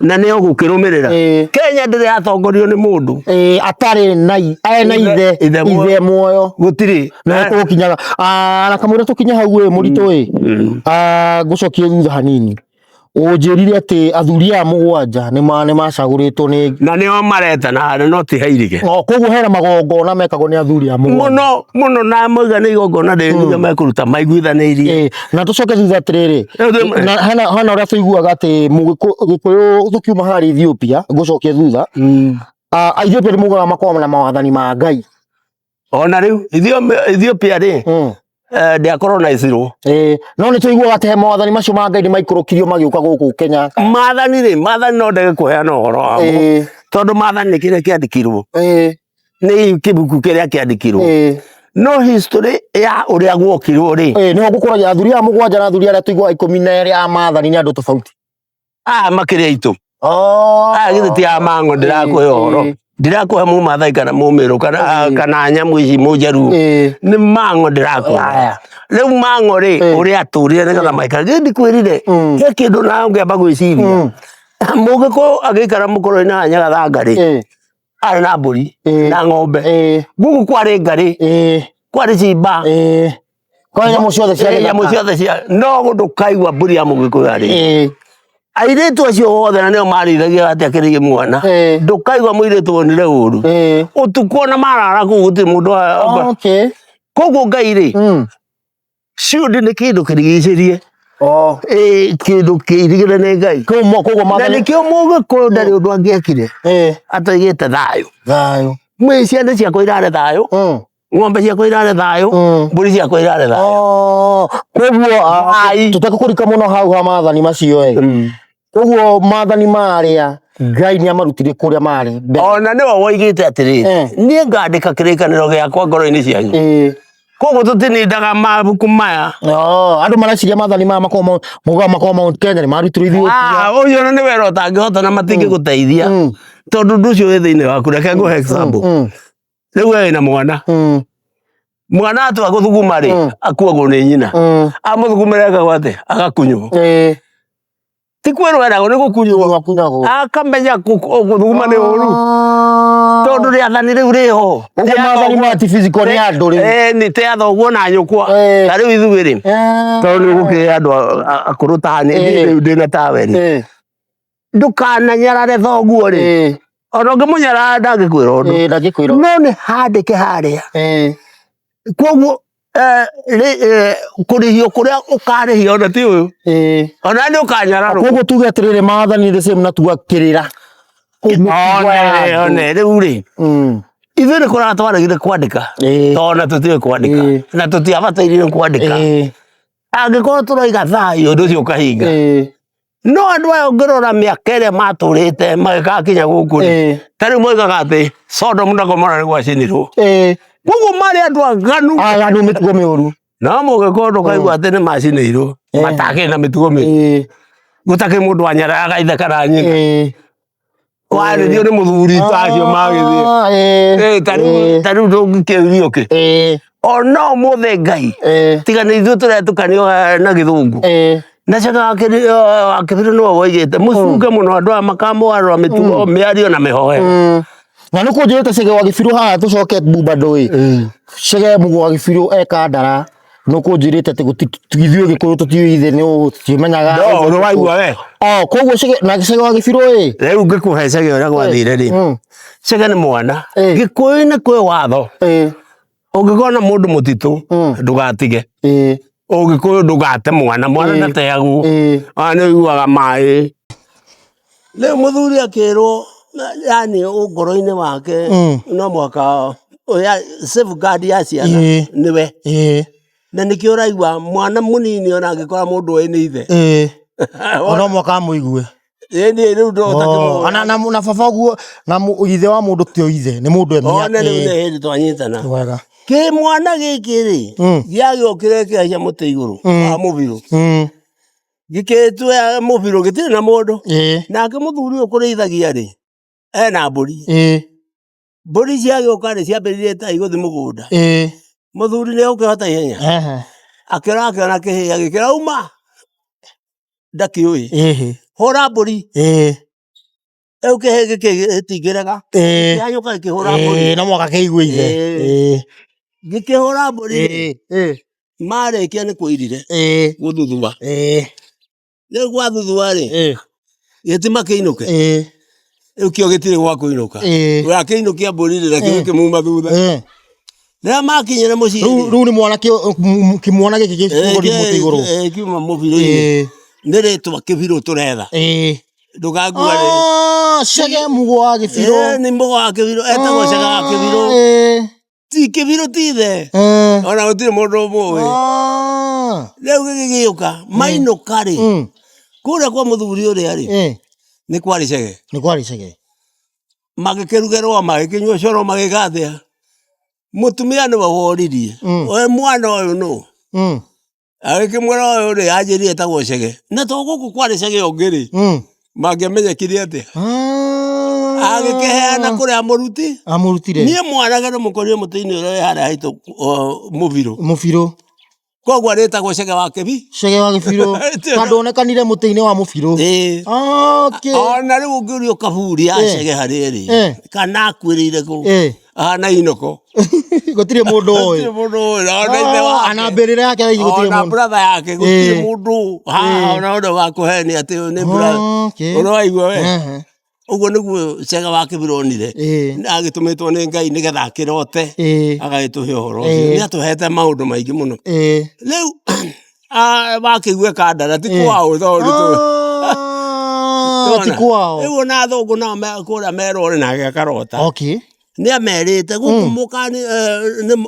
na nĩ ũgũkĩrũmĩrĩra. Kenya ndĩrĩ yatongorio nĩ mũndũ. Ĩĩ, atarĩ na na ithe Ithe muoyo. Ithe muoyo. Gũtirĩ. Na tũgũkinyaga na kamũira tũkinye hau ĩ mũritũ ĩ, ngũcokie thutha hanini. Ũnjĩrire atĩ athuri aya mũgwanja nĩ macagũrĩtwo nĩ Na nĩo maretana harĩa no ti hairige. O, koguo hena magongona mekagwo nĩ athuri aya mũgwanja. Mũno mũno, na moiga nĩ igongona rĩrĩ nĩrĩo mekũruta maiguithanĩirie. Ĩĩ, na tũcoke thutha atĩrĩrĩ, Rĩu twĩ- na hena ũrĩa tũiguaga atĩ Gĩkũyũ tũkiuma harĩa Ethiopia, ngũcokie thutha, Ethiopia nĩ maugaga makoragwo na mawathani ma Ngai. Ona rĩu Ethiopia rĩ, ndĩakoronizirwo. Ĩĩ, no nĩ tũiguaga atĩ he mawathani macio ma Ngai nĩ maikũrũkirio magĩũka gũkũ Kenya. Maathani rĩ, maathani no ndege kũheana ũhoro wamo. Tondũ maathani nĩ kĩrĩa kĩandĩkirwo. Nĩ kĩbuku kĩrĩa kĩandĩkirwo. No history ya ũrĩa gwokirwo rĩ. Ĩĩ, nĩho ngũkũragia athuri aya mũgwanja na athuri arĩa tũiguaga 12 a maathani nĩ andũ tofauti. Aya makĩrĩ aitũ. Oh. Aya githĩ ti a mang'o ndĩrakũhe ũhoro. Ndirakũhe mũmathai kana mũmĩrũ kana kana nyamũ ici mũnjaruo. Nĩ mang'o ndĩrakũhe. Aya. Rĩu mang'o rĩ, ũrĩa atũrire nĩgetha maikare. Githĩ ndikwĩrire he kĩndũ nawe ũngĩamba gwĩciria. Mũgĩkũyũ agĩikara mũkũrwe-inĩ wa Nyagathanga rĩ, arĩ na mbũri na ng'ombe. Gũkũ kwarĩ ngarĩ, kwarĩ cimba. Kwa nyamũ ciothe cia Ĩĩ, nyamũ gĩthaka. ciothe cia no ndũkaigua mbũri ya mũgĩkũyũ arĩ. Airĩtu acio othe na nĩo marĩithagia atĩ akĩrĩ mwana. Ndũkaigua mũirĩtu wonire ũru. Ũtukũ ona marara kũu gũtirĩ mũndũ Okay. Koguo Ngai rĩ, shield nĩ kĩndũ kĩrigicĩrie. Oh. Ĩĩ, kĩndũ kĩirigĩre nĩ Ngai. Koguo koguo Na maathani nĩkĩo mũgĩkũyũ ndarĩ ũndũ angĩekire atoigĩte thayũ. Thayũ. Mwĩ ciana ciakwa irare thayũ, ng'ombe ciakwa irare thayũ, mbũri ciakwa irare thayũ. Oh, koguo Thayũ. tũtekũrika mũno hau ha maathani macio ĩ. Koguo maathani marĩa Ngai nĩ amarutire kũrĩa marĩ mbere. Ona nĩwe woigĩte atĩrĩrĩ, niĩ ngandĩka kĩrĩkanĩro gĩakwa ngoro-inĩ cianyu. Koguo tũtinindaga mabuku maya. Oh, andũ mareciria maathani maya makoragwo maugaga makoragwo Mount Kenya nĩ marutirwo Ethiopia. Ah, ũcio ona nĩ wĩra ũtangĩhota na matingĩgũteithia. Tondũ ũndũ ũcio wĩ thĩinĩ waku. Reke ngũhe example. Rĩu we wĩna mwana. Mwana atua gũthuguma rĩ, akuagwo nĩ nyina. Amũthugumĩra ekagwo atĩa? Agakunywo. Ti kwĩrwo eragwo nĩ gũkunywo. Gakunyagwo. Akamenya gũthuguma nĩ ũru. Tondũ rĩathani rĩu rĩho. Ũguo maathani maya ti physical nĩ andũ rĩu. Nĩ te athoguo na nyũkwa. Ta rĩu ithuĩ rĩ, tondũ nĩ ũgũkĩrĩ andũ akũrũ ta niĩ, niĩ rĩu ndĩna tawe rĩ. Ndũkananyarare thoguo rĩ. Ona ũngĩmũnyarara ndangĩkwĩra ũndũ. Ĩĩ, ndangĩkwĩra. No nĩ handĩke harĩa. Koguo kũrĩhio kũrĩa ũkarĩhio ona ti ũyũ. Ona nĩ ũkanyararwo. Koguo tuge atĩrĩrĩ maathani the same na tuga kĩrĩra. One, one, rĩu rĩ, ithuĩ nĩ kũrara twaregire kwandĩka. Tondũ ona tũtiũĩ kwandĩka. Na tũtiabataire kwandĩka. Angĩkorwo tũroiga thayũ ũndũ ũcio ũkahinga. No andũ aya ũngĩrora mĩaka ĩrĩa matũrĩte magĩgakinya gũkũ rĩ, ta rĩu moigaga atĩ Sodom na Gomora nĩ gwacinirwo. Koguo marĩ andũ aganu. Aganu mĩtugo mĩũru. No mũgĩkũyũ ndũkaigua atĩ nĩ macinĩirwo. Matakĩrĩ na mĩtugo mĩũru. Gũtakĩrĩ mũndũ wanyararaga ithe kana nyina. Warĩrio nĩ mũthuri ta acio magĩthiĩ. Ah, ĩĩ. Ĩĩ, ta rĩu ndũngĩkĩũrio kĩ. Ona ũmũthĩ Ngai, tiga nĩ ithuĩ tũretukanio na gĩthũngũ. Na Chege wa Kĩbirũ nĩwe woigĩte mũcunge mũno andũ aya makamũgarũra mĩtugo, mĩario na mĩhoere. Na nĩ kũnjĩrĩte Chege wa Gĩbirũ haha tũcoke Bumba ndũĩ. Chege Mũgo wa Gĩbirũ eka ndara nĩ kũnjĩrĩte atĩ ithuĩ Gĩkũyũ tũtiũĩ ithe nĩ ũ tũtimenyaga. No, ũrĩ waigua we? Oh, koguo Chege na Chege wa Gĩbirũ ĩ. Rĩu ngĩkũhe Chege ũrĩa gwathire rĩ. Chege nĩ mwana. Gĩkũyũ-inĩ kwĩ watho. Ũngĩkona mũndũ mũtitũ ndũgatige. Ũgĩkũyũ ndũgate mwana, mwana ndateagwo. Ona nĩ ũiguaga maĩ. Rĩu mũthuri akĩrwo yani ngoro-inĩ wake no mũhaka safeguard ya ciana nĩwe. Na nĩkĩo ũraigua mwana mũnini ona angĩkora mũndũ ũĩ nĩ ithe. No mũhaka amũigue. Ĩni rĩu Oh, na baba guo na ithe wa mũndũ ti ithe nĩ mũndũ emia. One rĩu nĩ hĩndĩ twanyitana. Wega. Kĩ mwana gĩkĩ rĩ gĩagĩũkire kĩhaica mũtĩ igũrũ wa mũbirũ. Gĩkĩtua mũbirũ gĩtirĩ na mũndũ. Nake mũthuri ũyũ kũrĩithagia rĩ ena mbũri. Mbũri ciagĩũka rĩ ciambĩrĩirie ta igũthiĩ mũgũnda. Mũthuri nĩ egũkĩhota ihenya. Akĩrora akĩona kĩhĩ agĩkĩra uma ndakĩũĩ. Hũra mbũri. Rĩu kĩhĩ gĩkĩ gĩtingĩrega. Kĩhanyũka gĩkĩhũra mbũri. No mũhaka kĩigue ithe. Gĩkĩhũra mbũri rĩ, marĩkia nĩ kũirire gũthuthua. Rĩu gwathuthua rĩ, gĩtima kĩinũke. Rĩu kĩo gĩtirĩ gwa kũinũka. We akĩinũkia mbũri rĩ, nakĩo gĩkĩmuma thutha. Rĩrĩa makinyire mũciĩ rĩ, Rĩu nĩ mwana kĩmwana gĩkĩ gĩkũgũri mũtĩ igũrũ. Kiuma mũbirũ-inĩ. Nĩ rĩtwa kĩbirũ tũretha. Ndũgakua rĩ. Ah, Chege Mũgo wa Gĩbirũ. Nĩ Mũgo wa Kĩbirũ, etagwo Chege wa Kĩbirũ. Ti Kĩbirũ ti ithe. Ona gũtirĩ mũndũ ũmũĩ. Rĩu gĩgĩgĩũka, mainũka rĩ, kũrĩa kwa mũthuri ũrĩa rĩ, nĩ kwarĩ Chege. Nĩ kwarĩ Chege. Magĩkĩrugĩrwo, magĩkĩnyua cũrũ, magĩka atĩa. Mũtumia nĩwe woririe, we mwana ũyũ nũ? Agĩkĩmwĩra ũyũ rĩ, anjĩrire etagwo Chege. Na to gũkũ kwarĩ Chege ũngĩ rĩ, mangĩamenyekire atĩa? Agĩkĩheana kũrĩa amũruti. Amũrutire. Niĩ mwanake ndĩmũkorire mũtĩ-inĩ ũrĩa wĩ harĩa haitũ mũbirũ. Mũbirũ. Koguo arĩtagwo Chege wa Kĩbi. Chege wa Gĩbirũ. Tondũ onekanire mũtĩ-inĩ wa mũbirũ. Ĩĩ. Okay. Ona rĩu ũngĩũrio kaburi ya Chege harĩa ĩrĩ, kana akuĩrĩire kũ, ahana inoko. Gũtirĩ mũndũ ũĩ. Gũtirĩ mũndũ ũĩ. Ona ithe wake. Ana mbĩrĩra yake gũtirĩ Ona mũndũ. brother yake gũtirĩ mũndũ haha ona ũrĩa wakũhenia atĩ ũyũ nĩ brother. Ũrĩa waigua we. Ũguo nĩguo Chege wa Kĩbirũ onire. Agĩtũmĩtwo nĩ Ngai nĩgetha akĩrote agagĩtũhe ũhoro ũcio. Nĩ atũhete maũndũ maingĩ mũno. Rĩu wakĩigua kandara ti kwao tondũ Ti kwao. Rĩu ona athũngũ nao kũrĩa merwo nake akarota. Okay. Nĩ amerite gũkũ mũkani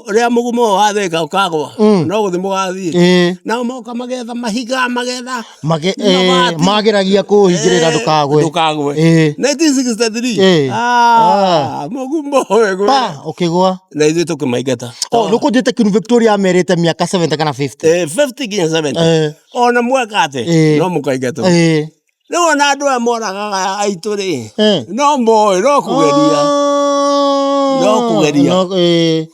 rĩa mũgumo ũyũ wathĩka ũkagwa no gũthiĩ mũgathiĩ. Nao moka magetha mahiga magetha mabati. Mageragia kũhingĩrĩra ndũkagwe. Ndũkagwe. 1963. Ah, mũgumo ũyũ. Pa, ũkĩgwa. Na ithuĩ tũkĩmaingata. Oh, nĩ kũnjĩte Queen Victoria amerite mĩaka 70 kana 50. 50 nginya 70. Ona mweka atĩ no mũkaingatwo. Rĩu ona andũ aya moragaga aitũ rĩ, no moĩ no kũgeria. No kũgeria.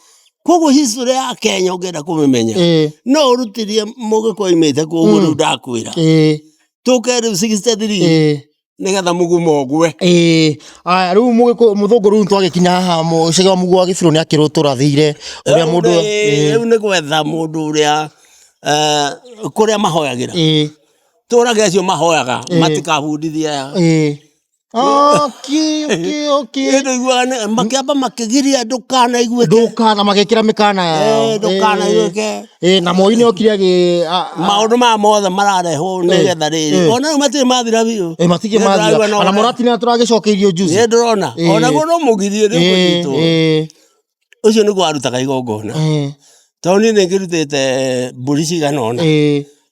Koguo history ya Kenya ũngĩenda kũmĩmenya no ũrutithie mũgĩkũyũ oimĩte kũ ũguo rĩu ndakwĩra. Tũke rĩu 63 nĩgetha mũgumo ũgwe. Aya rĩu mũgĩkũyũ mũthũngũ rĩu twagĩkinya haha Chege wa Mũgo wa Gĩbirũ nĩ akĩrũtũrathĩire ũrĩa mũndũ Rĩu nĩ gwetha mũndũ ũrĩa kũrĩa mahoyagĩra. Tũrage acio mahoyaga matikabundithie aya. Okay, okay, okay. Ĩ ndũiguaga makĩamba makĩgiria ndũkanaiguĩke. Ndũkana magĩkĩra mĩkana yao. Ndũkanaiguĩke. Na Moi nĩ okire agĩ Maũndũ maya mothe mararehwo nĩgetha rĩrĩ. Ona rĩu matirĩ mathira biũ. Matirĩ mathira. Ona mũratina tũragĩcokeirio juzi. Nĩ ndĩrona. Onaguo no mũgirie nĩ ũkũnyitwo. Ũcio nĩguo arutaga igongona. Tondũ niĩ nĩ ngĩrutĩte mbũri cigana ũna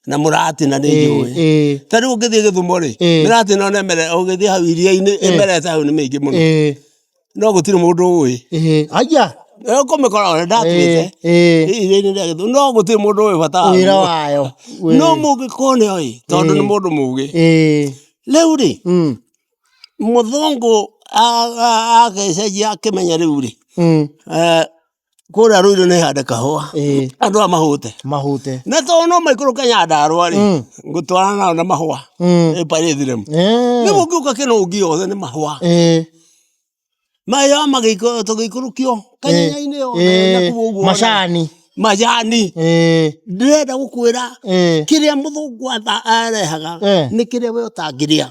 na mũratina nĩ njũĩ. Ta rĩu ũngĩthiĩ Gĩthumo rĩ, mĩratina ona ĩmere ũgĩthiĩ hau iria-inĩ ĩmerete hau nĩ mĩingĩ mũno. No gũtirĩ mũndũ ũĩ. Aya. Ũkũmĩkora ũrĩa ndatuĩte iria-inĩ rĩa Gĩthumo no gũtirĩ mũndũ ũĩ bata Wĩra wayo. No mũngĩkorwo nĩ oĩ tondũ nĩ mũndũ mũgĩ. Rĩu rĩ, mũthũngũ agĩcenjia akĩmenya rĩu rĩ, Kũrĩa rũirũ nĩ hande kahũa. Andũ aya mahũte. Mahũte. Na tondũ no maikũrũke Nyandarũa rĩ, ngũtwarana nao na mahũa. Ĩparĩthiremu. Rĩu ũngĩũka Kĩnũngi yothe nĩ mahũa. Maya tũgĩikũrũkio kanyenya-inĩ yothe na kũu ũguo. Macani. Majani. Ndĩrenda gũkwĩra kĩrĩa mũthũngũ arehaga nĩ kĩrĩa we ũtangĩrĩa.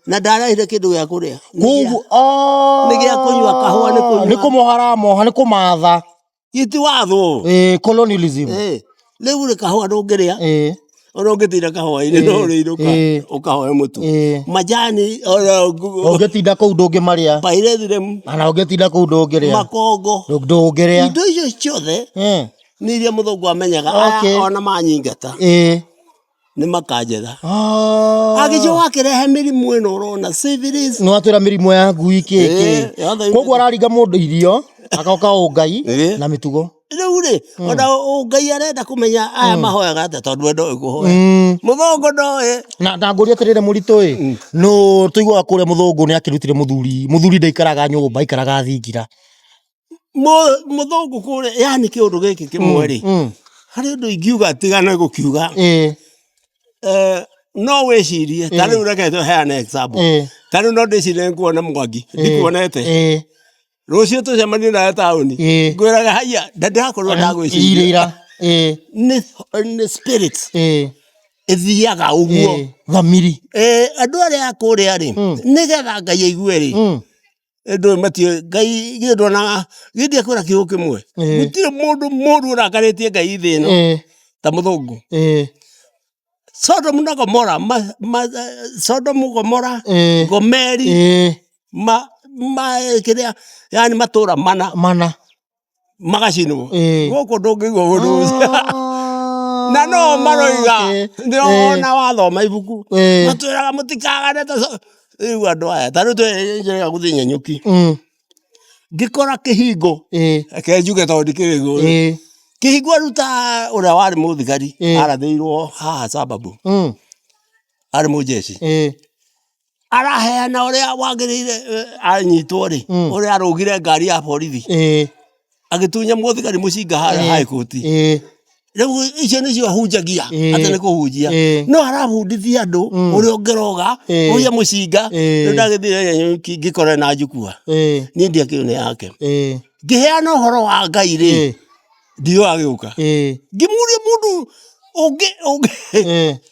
Na ndarehire kĩndũ gĩa kũrĩa. Koguo oh. Nĩ gĩa kũnyua kahũa nĩ kũnyua. Nĩ kũmoha aramoha nĩ kũmatha. Giti watho. Colonialism. Rĩu rĩ kahũa ndũngĩrĩa. Ona ũngĩtinda kahũa-inĩ no ũrĩinũka ũkahoe mũtu. Majani ona Ũngĩtinda kũu ndũngĩmarĩa. Pyrethrum. Ona ũngĩtinda kũu ndũngĩrĩa. Makongo. Ndũngĩrĩa. Indo icio ciothe nĩ iria mũthũngũ amenyaga aya ona manyingata nĩ makanjetha. Agĩcoka akĩrehe mĩrimũ ĩno ũrona syphilis. Nĩ watwĩra mĩrimũ ya ngui kĩ kĩ. Koguo araringa mũndũ irio agoka ũngai na mĩtugo. Rĩu rĩ ona Ngai arenda kũmenya aya mahoyaga atĩa tondũ we ndoĩ kũhoya. Mũthũngũ ndoĩ. Na ngũria atĩrĩrĩ mũritũ ĩ, no tũiguaga kũrĩa mũthũngũ nĩ akĩrutire mũthuri, mũthuri ndaikaraga nyũmba aikaraga thingira. Mũthũngũ kũrĩa yani kĩũndũ gĩkĩ kĩmwe rĩ, harĩ ũndũ ingiuga tigane gũkiuga. No wĩcirie ta rĩu reke tũheane example. Ta rĩu no ndĩcirie nĩnguona Mwangi, ndikuonete. Rũciũ tũcemanie nawe taũni. Ngwĩraga haiya na ndĩrakorwo ndagwĩciria. Ira. Nĩ spirit ĩthiaga ũguo. Thamiri. Andũ arĩa a kũrĩa rĩ, nĩgetha Ngai aigue rĩ, ndũĩ matiũĩ Ngai githĩ ndonaga githĩ ndiakwĩra kiugo kĩmwe. Gũtirĩ mũndũ mũru ũrakarĩtie Ngai thĩ ĩno ta mũthũngũ. Sodom na Gomora, Sodom Gomora, Gomeri, ma kĩrĩa yani matũra mana Mana. magacinwo. Gũkũ ndũngĩigua ũndũ ũcio. Na no maroiga nĩo ona wathoma ibuku matwĩraga mũtikagane ta rĩu andũ aya ta rĩu njĩraga gũthiĩ Nanyuki ngĩkora kĩhingo reke njuge tondũ ndikĩrĩ igũrũ kĩhingo aruta ũrĩa warĩ mũthigari arathĩirwo haha sababu arĩ mũjeshi araheana ũrĩa wagĩrĩire anyitwo rĩ ũrĩa arũgire ngari ya borithi agĩtunya mũthigari mũcinga harĩa high court rĩu icio nĩcio ahunjagia atĩ nĩ kũhunjia no arabundithia andũ ũrĩa ũngĩroga ũiye mũcinga rĩu ndagĩthire Nanyuki ngĩkora na njukua niĩ ndiakĩũĩ nĩ yake ngĩheana ũhoro wa Ngai rĩ ndiũĩ agĩũka ngĩmũria mũndũ ũngĩ ũngĩ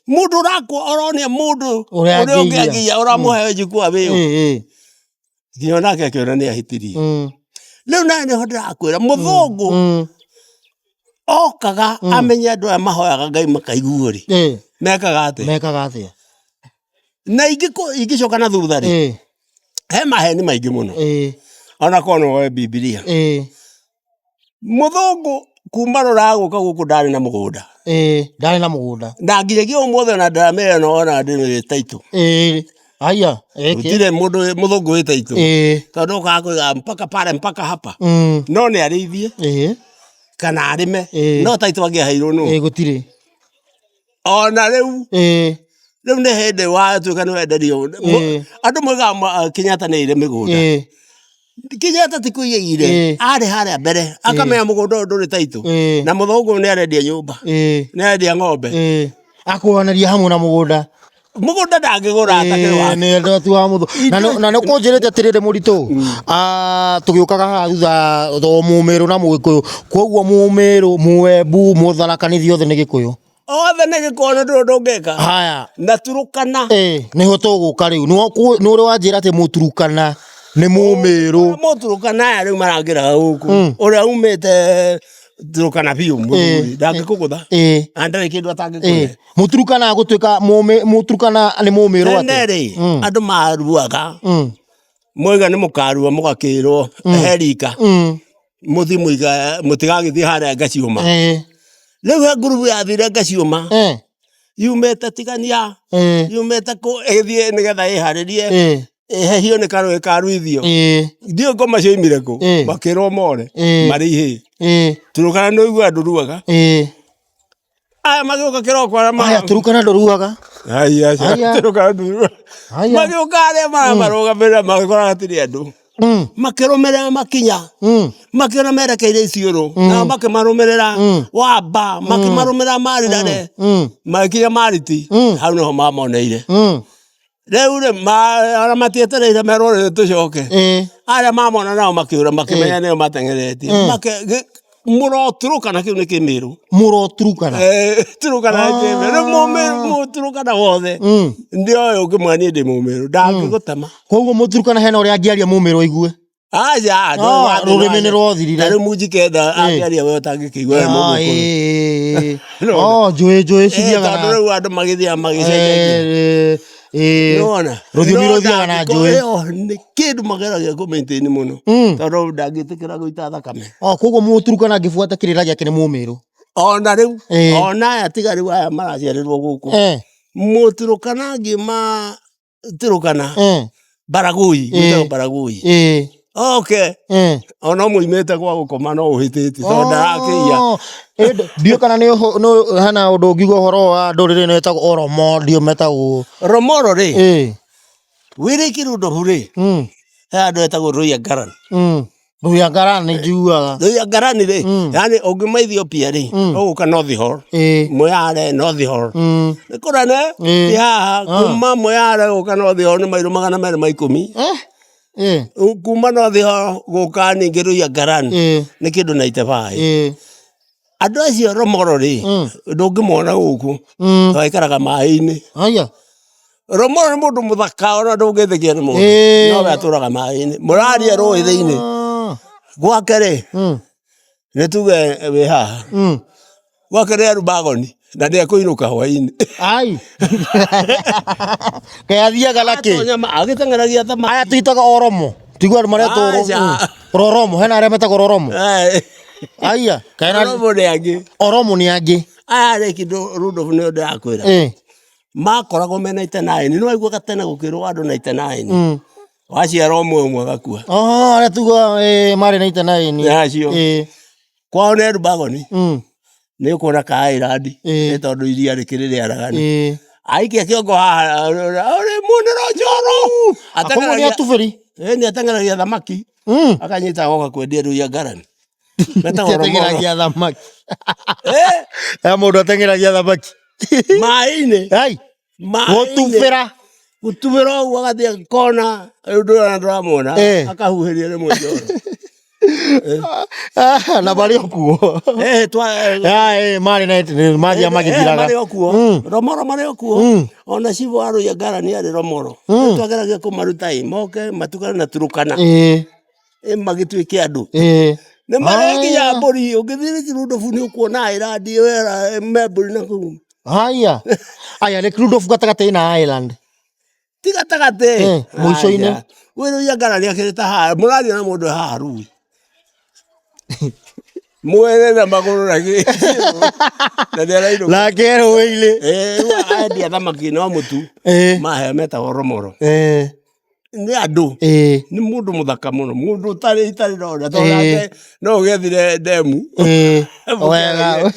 mũndũ ũrakwa ũronia mũndũ Ũrĩa ũrĩa ũngĩ angĩiya. angĩiya ũramũhe njukua wĩũ nginya onake akĩona nĩ ahĩtirie rĩu nawe nĩho ndĩrakwĩra mũthũngũ okaga amenye andũ aya mahoyaga Ngai makaiguo rĩ mekaga atĩa Mekaga atĩa? Na ingĩcoka na thutha rĩ, he maheni maingĩ mũno ona korwo no woe Bibilia. Mũthũngũ kuma rũraya gũka gũkũ ndarĩ na mũgũnda. Ndarĩ na mũgũnda. Na nginyagia ũmũthĩ ona ndaramĩra no ona ndĩrĩ title. Haya. Gũtirĩ mũndũ mũthũngũ wĩ title. Tondũ okaga kũiga mpaka pale mpaka hapa. No nĩ arĩithie kana arĩme no title angĩaheirwo nũ? Gũtirĩ. Ona rĩu rĩu nĩ hĩndĩ watuĩka nĩ wenderio. Andũ moigaga Kenyatta nĩ aiyire mĩgũnda. Kenyatta ti kũiya aiyire, arĩ harĩa mbere akamenya mũgũnda ũyũ ndũrĩ title na mũthũngũ nĩ arendia nyũmba, nĩ arendia ng'ombe. Akũoneria hamwe na mũgũnda. Mũgũnda ndangĩgũra atakĩrĩ wake. Nĩ endwa tu wa mũthũ. Na nĩ kũnjĩrĩte atĩrĩrĩ mũritũ, tũgĩũkaga haha thutha to mũmĩrũ na mũgĩkũyũ, koguo mũmĩrũ, mũembu, mũtharaka nithi othe nĩ gĩkũyũ. Othe nĩ gĩkũyũ na ndũrĩ ũndũ ũngĩka. Haya. Na Turukana. Nĩho tũgũka rĩu. Nĩ ũrĩ wanjĩra atĩ mũturukana nĩ mũmĩrũ. Mũturukana aya rĩu marangĩraga gũkũ. Ũrĩa umĩte Turukana biũ mũthuri ndangĩkũgũtha. Na ndarĩ kĩndũ atangĩkũhe. Mũturukana agũtuĩka mũturukana nĩ mũmĩrũ atĩa? Tene rĩ, andũ maruaga. Moiga nĩ mũkarua mũgakĩrwo he rika. Mũthiĩ mũiga mũtigagĩthiĩ harĩa Ngaciũma. Rĩu he ngurubu yathire Ngaciũma. Yumĩte Tigania, yumĩte kũ ĩgĩthiĩ nĩgetha ĩharĩrie ĩhehio nĩ karũĩ ka Rwithio. Ndiũĩ ngoma cioimire kũ, makĩrwo more marĩ ihĩĩ. Turukana nĩ ũiguaga ndũruaga. Aya magĩũka kĩroko arĩa ma Aya Turukana ndũruaga. Aya, Aya. Turukana ndũruaga. Aya. Magĩũka arĩa marũgamĩrĩra magĩkora hatirĩ andũ. Makĩrũmĩrĩra makinya, makĩona merekeire Isiolo, nao makĩmarũmĩrĩra Wamba, makĩmarũmĩrĩra Marirare, magĩkinya Mariti, hau nĩho mamoneire. Rĩu rĩ, ona matietereire merwo rĩu tũcoke. Arĩa mamona nao makĩũra, makĩmenya nĩo mateng'eretie. Mũroturũkana, kĩu nĩ Kĩmĩrũ. Mũroturũkana. Turũkana nĩ Kĩmĩrũ. Rĩu Mũmĩrũ, mũturũkana wothe ndioĩ ũngĩmwona niĩ ndĩ Mũmĩrũ, ndangĩgũtema. Koguo mũturũkana hena ũrĩa angĩaria Mũmĩrũ aigue? Aca. Ah, rũrĩmĩ nĩ rwathirire. Rĩu Mũnjikenda angĩaria we ũtangĩkĩigua we Ah, Mũgĩkũyũ. ĩĩ. Oh, njũĩ njũĩ cithiaga Tondũ rĩu andũ magĩthiaga magĩcenjagia. Ĩĩ. Nĩwona? Rũthiomi No rũthiaga na ndangĩkorwo njũĩ. ĩyo nĩ kĩndũ mageragia kũ maintain mũno, tondũ ndangĩtĩkĩra gũita thakame. Oh, koguo mũturukana angĩbuata kĩrĩra gĩake nĩ Mũmĩrũ. Ona rĩu, ona aya tiga rĩu aya maraciarĩrwo gũkũ. Mũturukana angiuma Turukana, Baragoi, gwĩtagwo Baragoi. Okay. Ona mũimĩte gwa gũkoma no ũhĩtĩtie tondũ ndarakĩiya. Oh, ndiũ kana nĩ hena ũndũ ũngiuga ũhoro wa ndũrĩrĩ ĩno ĩtagwo Oromo, ndiũ metagwo. Romoro rĩ, wĩrĩki Rũndobu rĩ, he handũ hetagwo Rũiangaran. Rũiangaran nĩ njiguaga. Rũiangaran rĩ, yani ũngiuma Ethiopia rĩ, ũgũka North Hall. Moyale North Hall. Nĩ kũrane, ti haha, kuma Moyale gũka North Hall nĩ mairo 210. Kuma North Hall gũka ningĩ Rũiangaran nĩ kĩndũ 95. Andũ acio Romoro rĩ, ndũngĩmona gũkũ, tondũ aikaraga maĩ-inĩ. Haya. Romoro nĩ mũndũ mũthaka ona ndũngĩtĩkia nĩ mũndũ. Nowe atũraga maĩ-inĩ. Mũraria rũĩ thĩinĩ. Gwake rĩ, nĩ tuge wĩ haha. Gwake nĩ Arubagoni na nĩ ekũinũka hwaĩ-inĩ. Ai. Kaĩ athiaga na kĩ? Atonya agĩteng'eragia thamaki. Aya twitaga Oromo. Tiguo andũ maretwo Aca. Roromo, hena arĩa metagwo Roromo. Aya, kaĩ na Oromo nĩ angĩ. Oromo nĩ angĩ. Aya rĩ kĩndũ Rudolf nĩo ndĩrakwĩra. Makoragwo me 99. Nĩ waiguaga tene gũkĩrwo andũ 99. Waciara ũmwe ũmwe agakua. Oh, arĩa tuga marĩ 99. Acio. Kwao nĩ Elubagoni. Nĩ ũkuona ka island. Nĩ tondũ iria rĩkĩrĩ rĩaraganu. Aikia kĩongo haha ũrĩ muonero njoro. Koguo nĩ atubĩri. Nĩ ateng'eragia thamaki. Akanyita agoka kwendia rũiya ngarani. Metagwo Romoro. Ateng'eragia thamaki. He mũndũ ateng'eragia thamaki. Maĩ-inĩ. Ai. Gũtubĩra. Gũtubĩra ũguo agathiĩ kona rĩu ndũrona ndũramwona akahuhĩria rĩmwe njoro. Na marĩ o kuo. Marĩ na mathiaga magĩthiraga. Marĩ o kuo. Romoro marĩ o kuo. Ona cibũ wa Rũiya Ngarani arĩ Romoro. Twageragia kũmaruta ĩ moke matukane na Turukana. Magĩtuĩke andũ. Nĩ marĩ nginya mbũri, ũngĩthiĩ Rũndobu nĩ ũkuona island ĩyo me mbũri na kũu. Haya. Aya Lake Rudolph gatagatĩ na Island. Ti gatagatĩ. Mũico-inĩ. Wĩ Rũiya Ngarani akĩrĩ ta haha, mũraria na mũndũ haha rũĩ. Mwene na magũrũ na gĩ. Na nĩ arainũka. Nake rũĩ-inĩ. Rĩu endia thamaki no mũtu. Maheo metagwo Romoro. Nĩ andũ. Nĩ mũndũ mũthaka mũno, mũndũ ũtarĩ itarĩ ndona tondũ nake no ũgĩethire ndemu. Wega.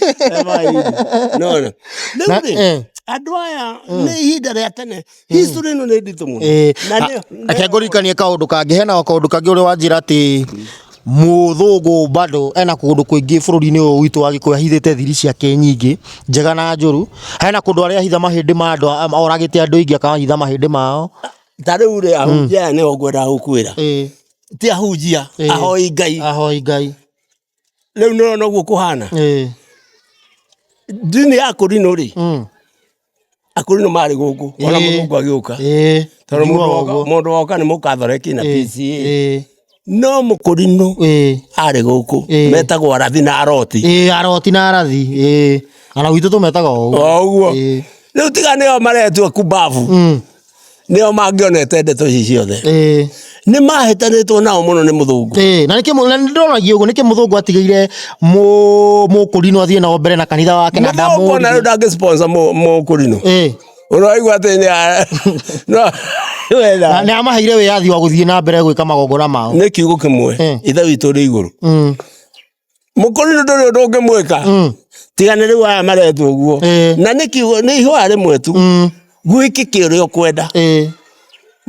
Nona. Rĩu rĩ, andũ aya nĩ ihinda rĩa tene. History ĩno nĩ nditũ mũno. Na Reke ngũririkanie kaũndũ kangĩ, hena kaũndũ kangĩ ũrĩa wanjĩra atĩ mũthũngũ bado ena kũndũ kũingĩ bũrũri-inĩ ũyũ witũ wa Gĩkũyũ ahithĩte thiri ciake nyingĩ njega na njũru. Hena kũndũ arĩa ahitha mahĩndĩ ma andũ, oragĩte andũ aingĩ akahitha mahĩndĩ mao. Ta rĩu rĩ, ahunjia aya nĩo ngwendaga gũkwĩra. Ti ahunjia, ahoi Ngai. Ahoi Ngai. Rĩu nĩ ũrona ũguo kũhana. Ndini ya Akũrinũ rĩ, Akũrinũ marĩ gũkũ ona mũthũngũ agĩũka. Tondũ mũndũ woka nĩ mũkathoreki na PCA. No mũkũrinũ arĩ gũkũ metagwo arathi na aroti. Aroti na arathi. Ona gwitũ tũmetaga o ũguo. O ũguo. Rĩu tiga nĩo maretua kumbabu. Nĩo mangĩonete ndeto ici ciothe. Nĩ mahĩtanĩtwo nao mũno nĩ mũthũngũ. Na nĩkĩ na nĩndĩroragia ũguo nĩkĩ mũthũngũ atigĩire mũkũrinũ athiĩ na mbere na kanitha wake na Mũthũngũ ona rĩu ndamũririe. ndangĩ sponsor mũkũrinũ. Ũraigua atĩ nĩ no wetha. Nĩ amaheire wĩyathi wa gũthiĩ na mbere gwĩka magongona mao. Nĩ kiugo kĩmwe. Ithe witũ ũrĩ igũrũ. Mũkũrinũ ndũrĩ ũndũ ũngĩmwĩka. Tiga nĩ rĩu aya maretwo ũguo. Na nĩ kiugo nĩ ihoya rĩmwe tu. Gwĩkĩke ũrĩa ũkwenda.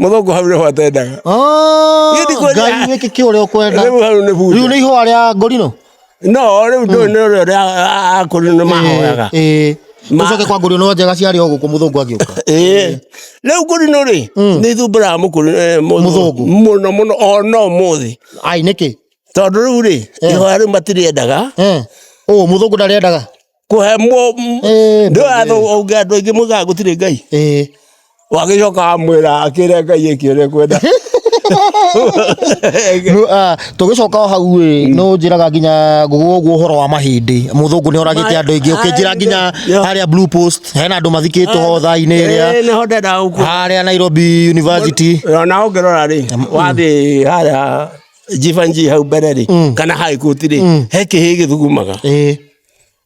Mũthũngũ hau nĩho atendaga. Ah, Niĩ ndikwenda- Ngai wĩke kĩ ũrĩa ũkwenda. Rĩu hau nĩ Rĩu bunjo. nĩ ihũa rĩa ngorino. No rĩu ndũĩ nĩ ũrĩa ũrĩa akũrũ nĩ mahoyaga. Ĩĩ. Ma- Ũcoke kwa ngorino njega ciarĩ o gũkũ mũthũngũ agĩũka. Ĩĩ. Rĩu ngũrinũ rĩ nĩ ithumbũraga mũkũrũ Mũthũngũ. mũno mũno ona ũmũthĩ. Ai nĩkĩ? Tondũ rĩu rĩ ihoya rĩu matirĩendaga Eh. Ũ mũthũngũ ndarĩendaga. kũhe Ĩĩ. ndũĩ andũ aingĩ moigaga gũtirĩ Ngai. Ĩĩ. Wagĩcoka wamwĩra akĩre Ngai ĩke ũrĩa ekwenda. Tũgĩcoka o hau ĩ nĩ ũnjĩraga nginya ũguo ũhoro wa mahĩndĩ mũthũngũ nĩ oragĩte andũ aingĩ ũkĩnjĩra nginya harĩa Blue Post hena andũ mathikĩtwo ho thaa-inĩ ĩrĩa Ĩĩ, nĩho ndendaga gũkũ harĩa Nairobi University. Ona ũngĩrora rĩ wathiĩ harĩa Jivanjii hau mbere rĩ kana High Court rĩ he kĩhĩ gĩthugumaga Ĩĩ.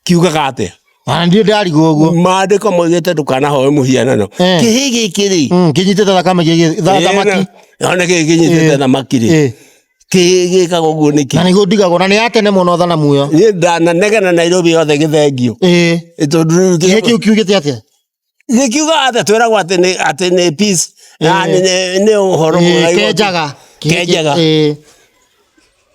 kiugaga atĩa? Na ndiĩ ndarigwo ũguo. Maandĩko moigĩte ndũkanahoe mũhianano. Kĩhĩ gĩkĩ rĩ Kĩnyitĩte thakame thamaki. Ona gĩkĩ kĩnyitĩte thamaki rĩ kĩhĩ gĩkaga ũguo nĩkĩ? Na nĩguo ndigagwo na nĩ ya tene mũno thanamu ĩyo. Niĩ ndananegena Nairobi yothe gĩthengio. Ĩĩ. Tondũ rĩu Kĩhĩ kĩu kiugĩte atĩa? Gĩkiuga atĩa? Twĩragwo atĩ nĩ atĩ nĩ peace na nĩ nĩ ũhoro mwega. Kenjaga. Kenjaga. Ĩĩ.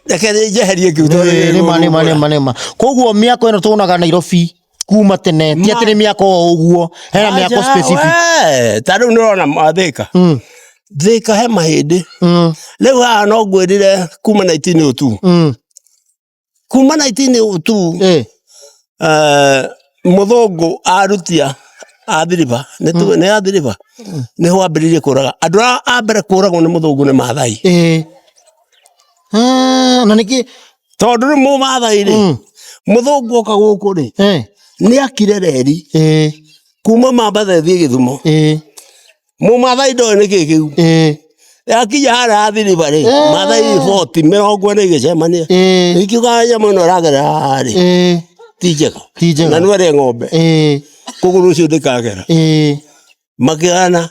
Reke njeherie kĩu tondũ Ĩĩ, nĩma nĩma nĩma nĩma. Koguo mĩako ĩno tuonaga Nairobi kuma tene ti atĩ nĩ mĩako o ũguo, hena mĩako Aca, specific. we, ta rĩu nĩũrona Thika. Thika he mahĩndĩ. Rĩu haha no ngwĩrire kuma 1902. Kuma 1902 mũthũngũ arutia athiriba nĩ nĩ athiriba nĩho ambĩrĩirie kũraga andũ arĩa a mbere kũragwo nĩ mũthũngũ nĩ Mathai. Ĩĩ. Ah, na nĩkĩ? Tondũ rĩu mũmathai rĩ mũthũngũ oka gũkũ rĩ nĩ akire reri kuma Mambatha ĩthiĩ Gĩthumo. Mũmathai ndoĩ nĩkĩ kĩu. Yakinya harĩa athiriba rĩ Mathai 40 40 igĩcemania ikiuga nyamũ ĩno ĩragerera haha rĩ ti njega Ti njega. na no ĩrĩe ng'ombe koguo rũciũ ndĩkagera. Makĩoyana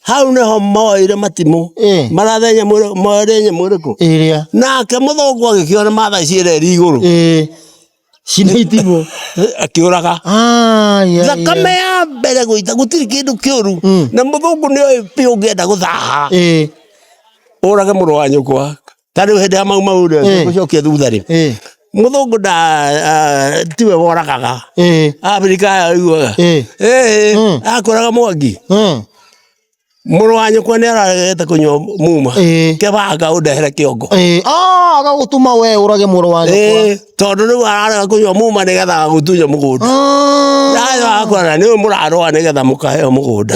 hau nĩho moire matimũ marathe nyamũ moire nyamũ ĩrĩkũ Ĩrĩa. Nake mũthũngũ agĩkĩona Mathai ciĩ reri igũrũ. Cina itimũ. Akĩũraga. Ai, ai, Thakame ya mbere gũita gũtirĩ kĩndũ kĩũru na mũthũngũ nĩoĩ biũ ũngĩenda gũthaha ũrage mũrũ wa nyũkwa ta rĩu hĩndĩ ya Mau Mau rĩ gũcokia thutha rĩ mũthũngũ nda tiwe woragaga Abirika aya ũiguaga akũraga Mwangi mũrũ wa nyũkwa nĩ araregete kũnyua muma kebanga ũndehere kĩongo. Ah, agagũtũma we ũrage mũrũ wa nyũkwa. Ĩĩ, tondũ rĩu ararega kũnyua muma nĩgetha agũtunya mũgũnda. Nayo akora nĩwe mũrarũa nĩgetha mũkaheo mũgũnda.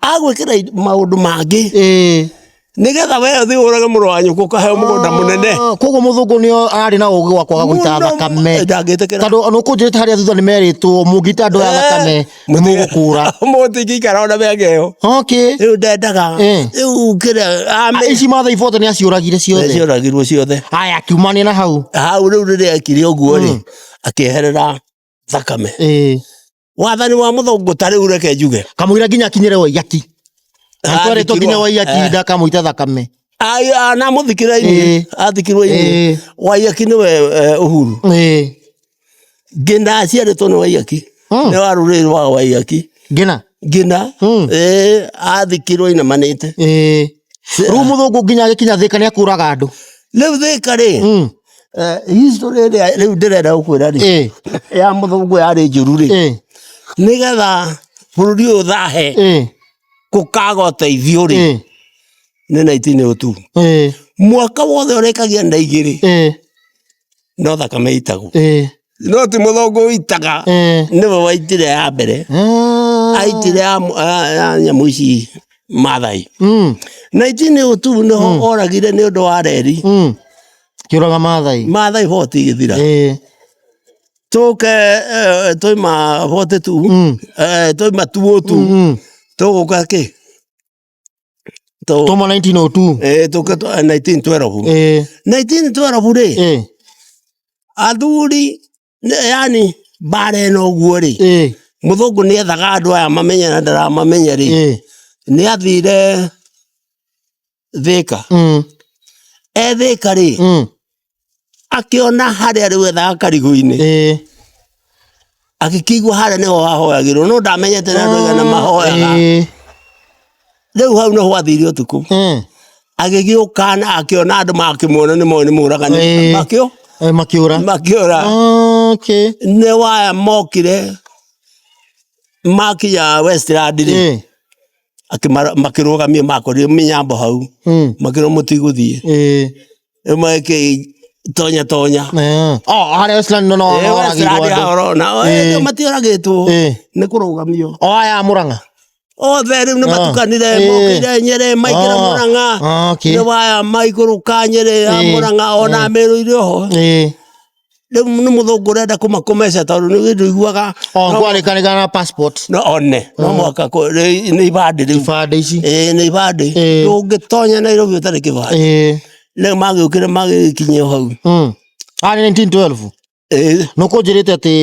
Agwĩkĩra maũndũ mangĩ nĩgetha we ũthiĩ ũrage mũrũ wa nyũkwa ũkaheo mũgũnda mũnene. Ah, koguo mũthũngũ nĩ arĩ na ũgĩ wa kwaga gũita Mũno, thakame. Ndangĩtĩkĩra. Tondũ nĩ ũkũnjĩrĩte harĩa thutha nĩ merĩtwo mũngĩita andũ aya thakame nĩ mũgũkũra. Mũtingĩikara ona mĩaka ĩyo. Okay. Rĩu ndendaga. Rĩu kĩrĩa Ici Mathai bote nĩ aciũragire ciothe. Cioragirwo ciothe. Aya akiumania na hau. Hau rĩu rĩrĩa ekire ũguo rĩ akĩeherera thakame. Wathani wa mũthũngũ ta rĩu reke njuge. Kamũira nginya akinyĩre Waiyaki. Atwarĩtwo nginya Waiyaki ndakamũita thakame. Na mũthikĩra ini athikirwo ini Waiyaki nĩwe Uhuru. Ngina aciarĩtwo nĩ Waiyaki. Nĩ wa rũrĩrĩ rwa Waiyaki. Ngina? Ngina. Athikirwo inamanĩte. Rĩu mũthũngũ nginya agĩkinya Thĩka nĩ akũraga andũ. Rĩu Thĩka rĩ history ĩrĩa rĩu ndĩrenda gũkwĩra rĩ ya mũthũngũ yarĩ njũru rĩ nĩgetha bũrũri ũyũ ũthahe gũkaga ũteithio rĩ nĩ 1902 mwaka wothe ũrĩkagia nda igĩrĩ no thakame itagwo no ti mũthũngũ ũitaga nĩwe waitire ya mbere aitire ya nyamũ ici Mathai 1902 nĩho oragire nĩ ũndũ wa reri. Kĩũraga Mathai. Mathai 40 igĩthira. Tũke twaima 42 twaima 202 tũgũka kĩ? Twauma 1902. Tũke 1912. 1912 rĩ athuri yani mbara ĩno ũguo rĩ mũthũngũ nĩ ethaga andũ aya mamenye na ndaramamenya rĩ nĩ athire Thĩka. E Thĩka rĩ akĩona harĩa rĩu ethaga karigũ-inĩ agĩkĩigua harĩa nĩho hahoyagĩrwo no ndamenyete nĩ andũ aigana mahoyaga. Rĩu hau no gwathire ũtukũ. Agĩgĩũka na akĩona andũ makĩmuona nĩ moĩ nĩ mũragani. Makĩũ? Makĩũra. Makĩũra. Okay. Nĩ waya mokire makinya Westland rĩ. Makĩrũgamia makorire mĩnyambo hau. Makĩrwo mũtigũthiĩ. Rĩu magĩkĩ tonya tonya. Oh, harĩa Westland no no oragirwo andũ. Ũrona, matioragĩtwo. Nĩ kũrũgamio. O aya a Murang'a. Othe rĩu nĩ matukanire, mokire Nyĩrĩ, maingĩra Murang'a. Nĩ waya maikũrũka Nyĩrĩ ya Murang'a ona Meru irĩ oho. Rĩu nĩ mũthũngũ ũrenda kũmakomeca tondũ nĩ ndũiguaga. O kwarĩkanĩka na passport. No one no mũhaka nĩ ibandĩ rĩu. Ibandĩ ici. Ĩĩ nĩ ibandĩ. Ndũngĩtonya Nairobi ũtarĩ kĩbandĩ. Rĩu magĩũkire magĩkinyio hau. Ah, nĩ 1912. Ĩĩ. No kũnjĩrĩte atĩ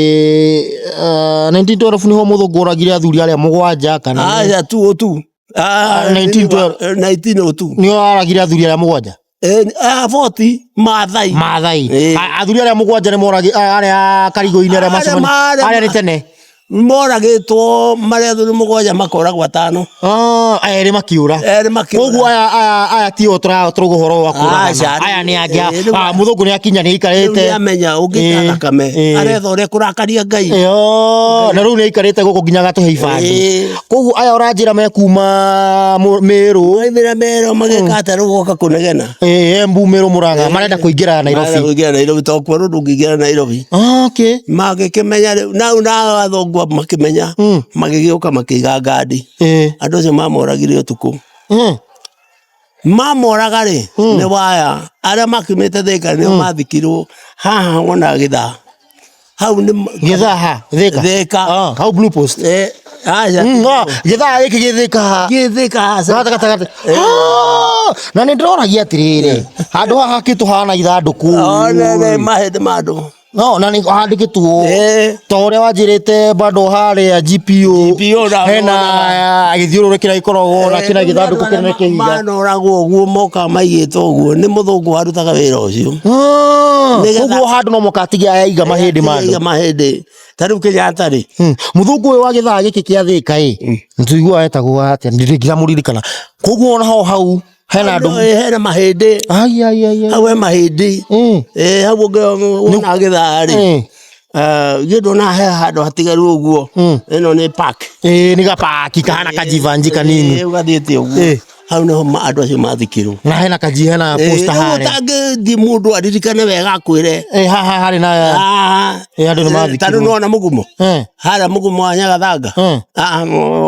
1912 nĩho mũthũngũ oragire athuri arĩa mũgwanja kana nĩ- Aca tu o tu. Ah, 1912. 1902. Nĩo aragire athuri arĩa mũgwanja. 40 Maathai. Maathai. Ĩĩ. Athuri arĩa mũgwanja nĩ moragi arĩa Karigũ-inĩ arĩa Arĩa macemani arĩa nĩ tene. Moragĩtwo marĩa athuri mũgwanja makoragwo atano. Ah, erĩ makiũra. Erĩ makiũra. Koguo aya aya aya tio tũrauga ũhoro wa kũragana. Aca, Aya nĩ angĩ. Rĩu Ah, mũthũngũ nĩ akinya nĩ Rĩu aikarĩte. nĩ amenya ũngĩta thakame aretha ũrĩa kũrakaria Ngai. Ĩyo, na rĩu nĩ aikarĩte gũkũ nginya agatũhe ibandĩ. Koguo aya ũranjĩra mekuma Meru. Maumĩra Meru magĩka atĩa rĩu goka kũnegena. Embu, Meru, Murang'a marenda kũingĩra Marenda Nairobi. kũingĩra Nairobi tondũ kuo rĩu ndũngĩingĩra Nairobi. Okay. Magĩkĩmenya rĩu nau na athũngũ makĩmenya magĩgĩũka makĩiga ngandi. Andũ acio mamoragire ũtukũ. Mamoraga rĩ nĩ waya arĩa makiumĩte Thĩka nĩo mathikirwo haha wona gĩthaa. Hau nĩ Gĩthaa ha? Thĩka? Thĩka. Ah, hau Blue Post. Aca. No, gĩthaa gĩkĩ gĩ Thĩka ha? Gĩ Thĩka haha. Gatagatĩ. Ah, na nĩ ndĩroragia atĩrĩrĩ, handũ haha hakĩtwo hahana ithandũkũ. Oh, nĩ mahĩndĩ ma andũ. No, na nĩ handĩkĩtwo ta ũrĩa wanjĩrĩte bado harĩa GPO. GPO na hena gĩthiũrũrĩ kĩrĩa gĩkoragwo na kĩna gĩthandũkũ kĩnene kĩa ihiga. Manoragwo ũguo moka maigĩtwo ũguo nĩ mũthũngũ warutaga wĩra ũcio. Nĩgetha- Koguo handũ no mũka atige aiga mahĩndĩ ma andũ. Aiga mahĩndĩ. Ta rĩu Kenyatta rĩ. Mũthũngũ ũyũ wa gĩthaa gĩkĩ kĩa Thĩka ĩ, nĩtũiguaga etagwo atĩa, ndiramũririkana. Koguo ona ho hau hena andũ. Hena mahĩndĩ. Ai ai ai ai. Hau he mahĩndĩ. Hau ũngĩona gĩthaa rĩ. Githĩ ndũona he handũ hatigaru ũguo. Ĩno nĩ park. Ĩĩ nĩ gapaki kahana kajivanji kanini. Ũgathiĩte ũguo. Hau nĩho andũ acio mathikirwo. Na hena kaji hena poster harĩa. Ũtangĩthiĩ mũndũ aririkane wega akwĩre. Haha harĩ na andũ nĩ mathikirwo. Ta rĩu nĩwona mũgumo. Harĩa mũgumo wa Nyagathanga.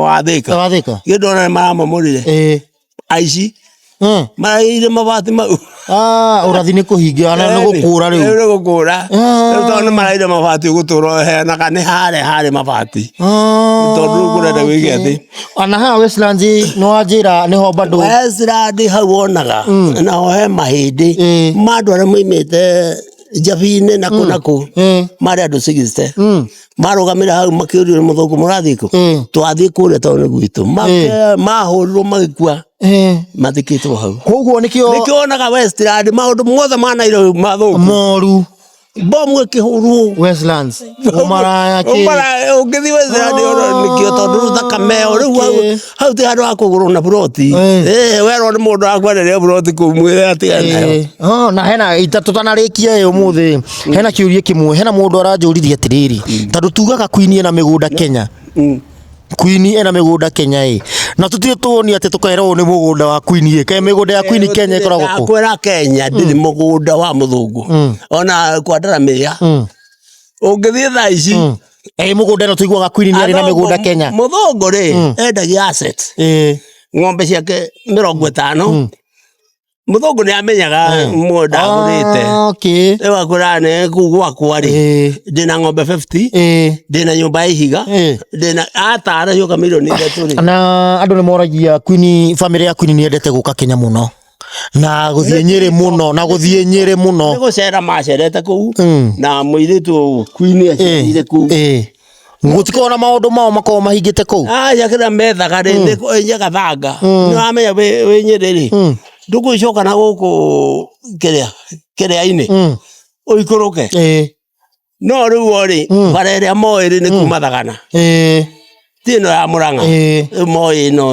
Wa Thĩka. Wa Thĩka. Githĩ ndũrona nĩ maramomorire. Aici. Maraiyire mabati mau. Ah, ũrathi nĩ kũhingia na nĩ gũkũra rĩu. Rĩu nĩ gũkũra. Rĩu tondũ nĩ maraiyire mabati ũgũtũra ũheanaga nĩ harĩa harĩ mabati. Tondũ rĩu kũrenda wĩige thĩ. Ona haha Westlands nĩ wanjĩra nĩho bado. Westland hau wonaga naho he mahĩndĩ ma andũ arĩa moimĩte Njabi-inĩ na kũ na kũ marĩ andũ 60 marũgamire hau makĩũrio nĩ mũthũngũ mũrathiĩ kũ twathiĩ kũrĩa tondũ nĩ gwitũ mahũrirwo magĩkua mathikĩtwo hau. Koguo nĩkĩo nĩkĩo wonaga Westland maũndũ mothe ma Nairobi mathũku moru bomu ĩkĩhũrwo Westlands ũmaraya kĩ Ũmaraya ũngĩthiĩ Westland ũrore nĩkĩo tondũ rĩu thakame ĩyo rĩu hau hau ti handũ ha kũgũrwo na buroti. Werwo nĩ mũndũ akwenderia buroti kũu mwĩre atigane nayo. Oh, na hena ita tũtanarĩkia ĩ ũmũthĩ hena kĩũria kĩmwe hena mũndũ aranjũririe atĩrĩrĩ tondũ tugaga Queen ena mĩgũnda Kenya Queen ena mĩgũnda Kenya ĩ na tũtirĩ tuonio atĩ tũkerwo ũyũ nĩ mũgũnda wa Queen ĩ kaĩ mĩgũnda ya Queen Kenya ĩkoragwo kũ Ndakwĩra Kenya ndĩrĩ mũgũnda wa mũthũngũ ona kwandaramĩria ũngĩthiĩ thaa ici Ĩ mũgũnda ĩno tũiguaga Queen nĩ arĩ na mĩgũnda Kenya mũthũngũ rĩ endagia asset ng'ombe ciake 50 mũthũngũ nĩ amenyaga mũgũnda agũrĩte. Okay. Rĩu akwĩraga nĩ kũu gwakwa rĩ ndĩna ng'ombe 50 ndĩna nyũmba ya ihiga ndĩna atara cioka mirioni 3 rĩ. Na andũ nĩ moragia Queen family ya Queen nĩ yendete gũka Kenya mũno na gũthiĩ Nyĩrĩ mũno na gũthiĩ Nyĩrĩ mũno. Nĩ gũcera macerete kũu na mũirĩtu Queen acerire kũu. Gũtikoragwo na maũndũ mao makoragwo mahingĩte kũu. Aca kĩrĩa methaga rĩ nĩ Nyagathanga nĩ wamenya wĩ Nyĩrĩ rĩ ndũgũcoka na gũkũ kĩrĩa kĩrĩa-inĩ ũikũrũke no rĩu o rĩ bara ĩrĩa moĩ rĩ nĩ kuma Thagana. Ti ĩno ya Mũrang'a. Ĩĩ. Moĩ ĩno.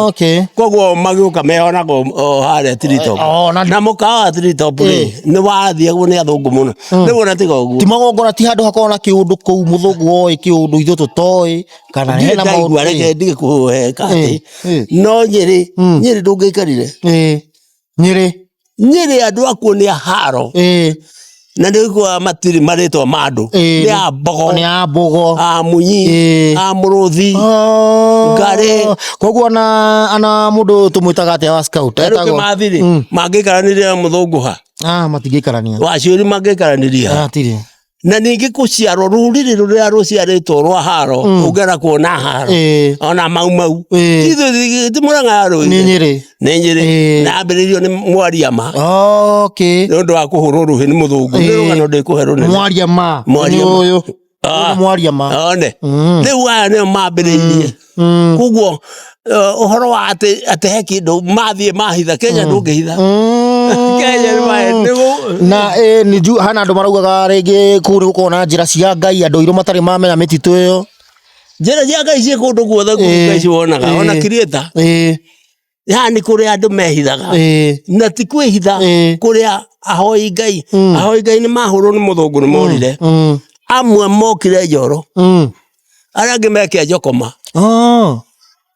Okay. Koguo magĩũka meyonaga o harĩa Treetop. Oh, na- Na mũkawa wa Treetop rĩ, nĩ wathiagwo nĩ athũngũ mũno. Rĩu ona tiga ũguo. Ti magongona ti handũ hakoragwo na kĩũndũ kũu mũthũngũ oĩ kĩũndũ ithuĩ tũtoĩ kana Ndirĩ hena ndaigua maũndũ. reke ndige kũheka atĩ. Ĩĩ. No Nyĩrĩ, Nyĩrĩ ndũngĩaikarire. Ĩĩ. Nyĩrĩ. Nyĩrĩ andũ akuo nĩ a haro. Ĩĩ. Na nĩ ũiguaga matirĩ marĩtwa ma andũ. Ĩĩ. Nĩ a mbogo, Nĩ a mbogo. a munyi, Ĩĩ. a mũrũthi. Oh. Ngarĩ. Koguo ona mũndũ tũmwĩtaga atĩa wa scout? Rĩu Etagwo? kĩmathi rĩ, mangĩikaranĩria na mũthũngũ ha? Ah, matingĩikarania. Waciũri mangĩikaranĩria ha? Ah, tirĩ. Na ningĩ kũciarwo rũrĩrĩ rũrĩa rũciarĩtwo rwa haro, ũngĩenda kuona haro. Ĩĩ. Ona mau mau. Ĩĩ. Ti ithuĩ ti Mũrang'a ya rũĩ. Nĩ Nyĩrĩ. Nĩ Nyĩrĩ. Ĩĩ. Na yambĩrĩirio nĩ Mwariama. Okay. Nĩ ũndũ wa kũhũrwo rũhĩ nĩ mũthũngũ. Nĩ Ĩĩ. rũgano ndĩkũhe rũnene. Mwariama. Mwariama. Nĩ ũyũ. Ah. Ũyũ nĩ Mwariama. One. Rĩu aya nĩo mambĩrĩirie. Koguo ũhoro wa atĩ atĩ he kĩndũ mathiĩ mahitha Kenya ndũngĩhitha. Kenya nĩ Na nĩ nju hana andũ maraugaga rĩngĩ kũu nĩ gũkoragwo na njĩra cia Ngai andũ airũ matarĩ mamenya mĩtitũ ĩyo. Njĩra cia Ngai ciĩ kũndũ guothe Ĩĩ. Ngai wonaga ona Ĩĩ. creator Ĩĩ. yani kũrĩa andũ mehithaga Ĩĩ. na ti kwĩhitha Ĩĩ. kũrĩa ahoi Ngai ahoi Ngai nĩ mahũrwo nĩ mũthũngũ nĩ morire amwe mokire njoro arĩa angĩ meke njokoma Oh.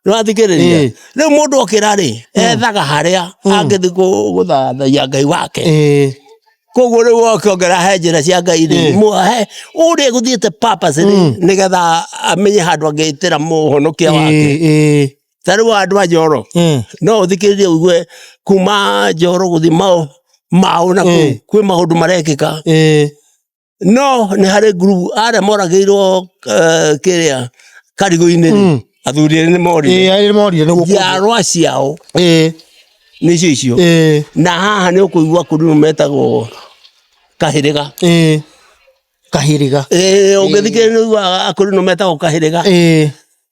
nĩwathikĩrĩria Ĩĩ. rĩu mũndũ okĩra rĩ ethaga harĩa angĩthiĩ gũthathaiya Ngai wake Ĩĩ. Koguo rĩu wakĩongera he njĩra cia Ngai rĩ, he ũrĩa gũthiĩte purpose rĩ, nĩgetha amenye handũ angĩtĩra mũhonokia wake. Ĩĩ. Ta rĩu andũ a Njoro, no ũthikĩrĩrie ũigue kuma Njoro gũthiĩ Mau Mau na kũu kwĩ maũndũ marekĩka. Ĩĩ. No nĩ harĩ group arĩa moragĩirwo kĩrĩa Karigũ-inĩ rĩ, athuri erĩ nĩ morire. Ĩĩ, arĩa morire nĩ gũkũ. Njiarwa ciao Ĩĩ. nĩcio icio. Ĩĩ. Na haha nĩ ũkũigua kũndũ metagwo kahĩrĩga. Ĩĩ. Kahĩrĩga. Ĩĩ, ũngĩthikĩrĩria nĩ ũiguaga akũrinũ metagwo kahĩrĩga. Ĩĩ.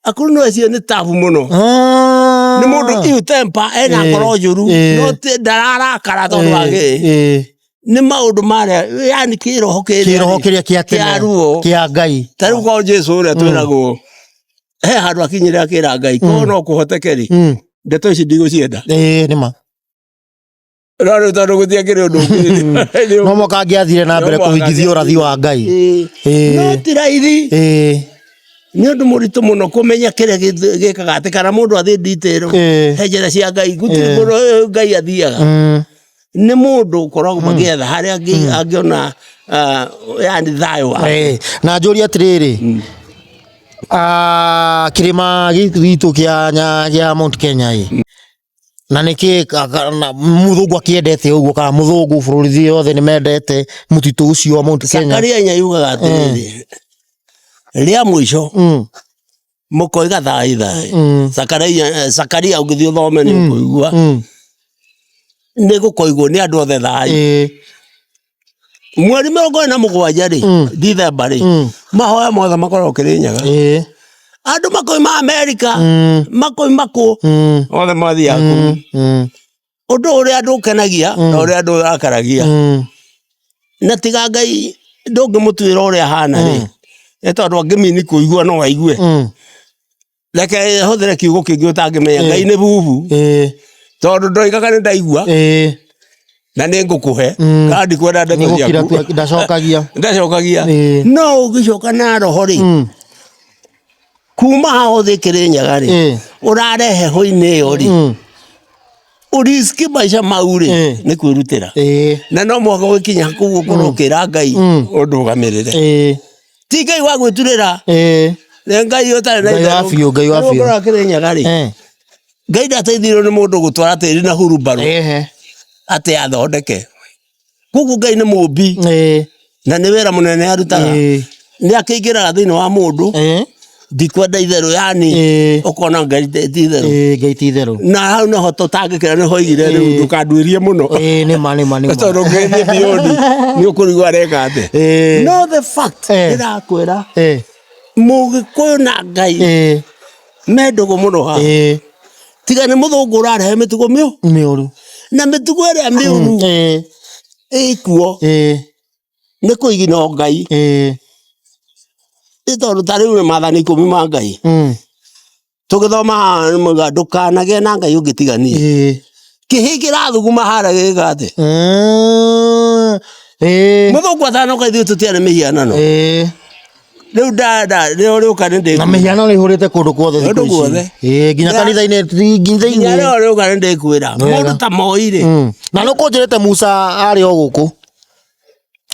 Akũrinũ acio nĩ tabu mũno. Ah. Nĩ mũndũ ill temper, ena Ĩĩ. ngoro njũru, Ĩĩ. no ndararakara tondũ wa kĩ. Ĩĩ. Nĩ maũndũ marĩa, yani kĩroho kĩrĩa Kĩroho rĩ, kĩrĩa kĩa tene. kĩa ruo. Kĩa Ngai. Ta rĩu korwo Jesũ ũrĩa twĩragwo, he handũ akinyire akĩra Ngai, korwo no kũhoteke rĩ, ndeto ici ndigũcienda. Ĩĩ, nĩ ma. No rĩu tondũ gũtiakĩrĩ ũndũ ũngĩ. No mũhaka angĩathire na mbere No mũhaka kũhingithia ũrathi wa Ngai. Ĩĩ. Ĩĩ. No ti raithi. Ĩĩ. Nĩ ũndũ mũritũ mũno kũmenya kĩrĩa gĩkaga atĩ kana mũndũ athiĩ detail. Ĩĩ. He njĩra cia Ngai, gũtirĩ mũndũ Ngai athiaga. Nĩ mũndũ ũkoragwo magĩetha harĩa angĩona yani thayũ wake. Ĩĩ. Na njũrie atĩrĩrĩ, ah, kĩrĩma gitũ kĩa Mount Kenya ĩ, na nĩkĩ mũthũngũ akĩendete ũguo kana mũthũngũ bũrũri yothe nĩ mendete mũtitũ ũcio wa Mount Kenya? Zakaria inya yugaga atĩrĩrĩ, rĩa mũico mũkoiga thai thai. Zakaria, Zakaria ũngĩthiĩ ũthome nĩ ũkũigua nĩ gũkoigwo nĩ andũ othe thai. Mweri 47 rĩ, Dithemba rĩ, mahoya mothe makoragwo Kĩrĩnyaga. Andũ makoima Amerika, makoima kũ, othe mathiaga kũu. Ũndũ ũrĩa andũ ũkenagia na ũrĩa andũ ũrakaragia. Na tiga Ngai ndũngĩmũtuĩra ũrĩa ahana rĩ, nĩ tondũ angĩmini kũigua no aigue. Reke hũthĩre kiugo kĩngĩ ũtangĩmenya, Ngai nĩ bubu. Tondũ ndoigaga nĩ ndaigua na nĩ ngũkũhe, kana ndikwenda ndeto Nĩ gũkira ciaku. tu ndacokagia. Ndacokagia. Ĩĩ. No ũngĩcoka na roho rĩ, kuma haha ũthiĩ Kĩrĩnyaga rĩ, ũrare heho-inĩ ĩyo rĩ, ũriski maica mau rĩ, nĩ kwĩrutĩra. Na no mũhaka ũgĩkinya kũu ũkorwo ũkĩra Ngai ũndũgamĩrĩre. Ti Ngai wa gwĩturĩra, nĩ Ngai ũtarĩ na Ngai wa itherũ. biũ, Ngai wa Rĩu biũ. ũkoraga Kĩrĩnyaga rĩ, Ngai ndateithirio nĩ mũndũ gũtwara tĩri na hurumbarũ atĩ athondeke. Koguo Ngai nĩ mũmbi na nĩ wĩra mũnene arutaga. Nĩ akĩingĩraga thĩinĩ wa mũndũ, ndikwenda itherũ, yani ũkona Ngai ti itherũ. Ngai ti itherũ. Na hau noho tũtangĩkĩra nĩho oigire rĩu ndũkanduĩrie mũno. Ĩĩ, nĩ ma, nĩ ma, nĩ ma. Tondũ ũngĩthiĩ beyond nĩ ũkũrigwo areka atĩa. No the fact ndĩrakwĩra Mũgĩkũyũ na Ngai me ndũgũ mũno haha. Tiga nĩ mũthũngũ ũrarehe mĩtugo mĩũru. Na mĩtugo ĩrĩa mĩũru ĩkuo nĩ kũigina Ngai. Nĩ tondũ ta rĩu nĩ maathani 10 ma Ngai. Tũgĩthoma haha nĩmauga ndũkanagĩe na Ngai ũngĩ tiga niĩ. Kĩhĩ kĩrathuguma harĩa gĩgĩka atĩa? Mũthũngũ atanoka ithuĩ tũtiarĩ mĩhianano. Rĩu nda rĩo rĩũka nĩ Na ndĩkuga. mĩhianano ĩihũrĩte kũndũ guothe Kũndũ thikũ ici. guothe. Nginya kanitha-inĩ, nginya Nginya thĩinĩ. rĩo rĩũka nĩ ndĩkwĩra. Wega. Mũndũ ta Moi rĩ. Na nĩ ũkũnjĩrĩte Musa arĩ o gũkũ.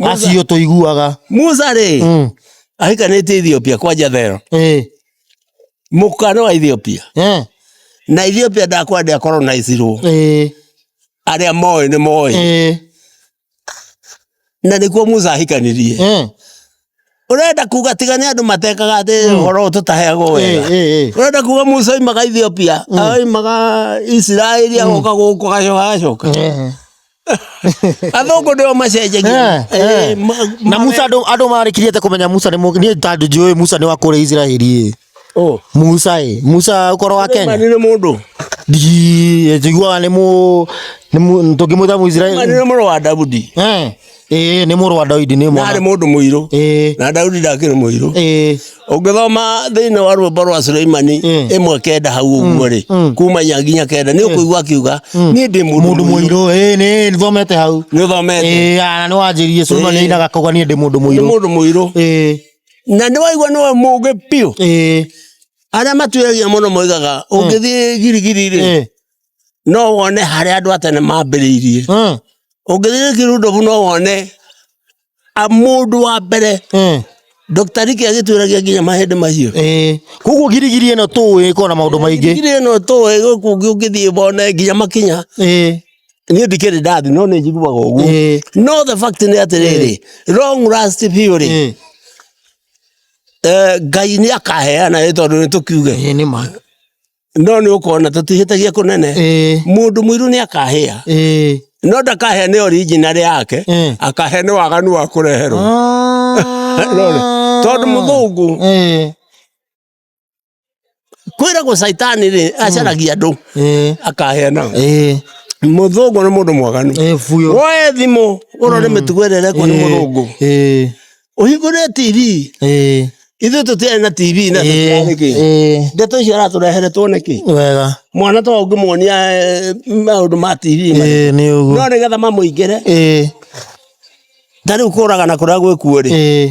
Acio tũiguaga. Musa rĩ, ahikanĩtie Ethiopia kwa Jathero. Mũka nĩ wa Ethiopia. Na Ethiopia ndakwenda colonizirwo. Arĩa moĩ nĩ moĩ. Na nĩkuo Musa ahikanirie. Ũrenda kuga tiga nĩ andũ matekaga atĩ ũhoro ũyũ tũtaheagwo wega. Ũrenda kuga Musa oimaga Ethiopia, oimaga Isiraeli agoka gũkũ agacoka agacoka. Athũngũ nĩo macenjagia. Na Musa andũ marĩkirie atĩa kũmenya Musa nĩ niĩ ta njũĩ Musa nĩ wa kũrĩa Isiraeli ĩ. Musa ĩ, Musa ũkorwo wa Kenya. Nĩ mũndũ. Njiguaga nĩ mũ tũngĩmwĩta Mũisiraeli. Nĩ mũrũ wa Daudi. Ĩĩ nĩ mũrũ wa Daudi nĩ Na mwana. arĩ mũndũ mũirũ. Na Daudi ndakĩrĩ mũirũ. Ũngĩthoma thĩinĩ wa rwĩmbo rwa Suleimani 1:9 hau ũguo rĩ, kuma 4 nginya 9 nĩ ũkũigua akiuga niĩ ndĩ Mũndũ mũirũ. Ĩĩ nĩ thomete hau. Nĩ ũthomete. Ĩĩ na nĩ wanjĩrire Suleimani ainaga akauga niĩ ndĩ mũndũ Nĩ mũirũ. mũndũ mũirũ. Na nĩ waigua nĩwe mũũgĩ biũ. Arĩa matuĩragia mũno moigaga ũngĩthiĩ Girigiri rĩ, no wone harĩa andũ a tene mambĩrĩirie. Ũngĩthiĩ Kirundobu no wone mũndũ wa mbere Dr. Ricky agĩtuĩragia nginya mahĩndĩ macio. Koguo Girigiri ĩno tũĩ ĩkoragwo na maũndũ maingĩ. Girigiri ĩno tũĩ gũkũ ũngĩ ũngĩthiĩ wone nginya makinya. Niĩ ndikĩrĩ ndathi no nĩ njiguaga ũguo. No the fact nĩ atĩrĩrĩ, long last biũ rĩ, Ngai nĩ akaheana ĩ tondũ nĩ tũkiuge. Nĩ ma. No nĩ ũkona tũtihĩtagia kũnene. Mũndũ mũirũ nĩ akahĩa. No ndakahĩa nĩ original yake, akahĩa nĩ waganu wa kũreherwo. Tondũ mũthũngũ kwĩragwo caitani rĩ acaragia andũ akahĩa nao. Mũthũngũ nĩ mũndũ mwaganu. Woe thimũ ũrore mĩtugo ĩrĩa ĩrekwo nĩ mũthũngũ. Ũhingũre TV. Ithuĩ tũtiarĩ na TV na tũtiarĩ kĩ. Ndeto icio aratũrehere tuone kĩ. Wega. Mwana to ũngĩmuonia maũndũ ma TV. Nĩ ũguo. No nĩgetha mamũingĩre. Ta rĩu kũragana kũrĩa gwĩkuo rĩ.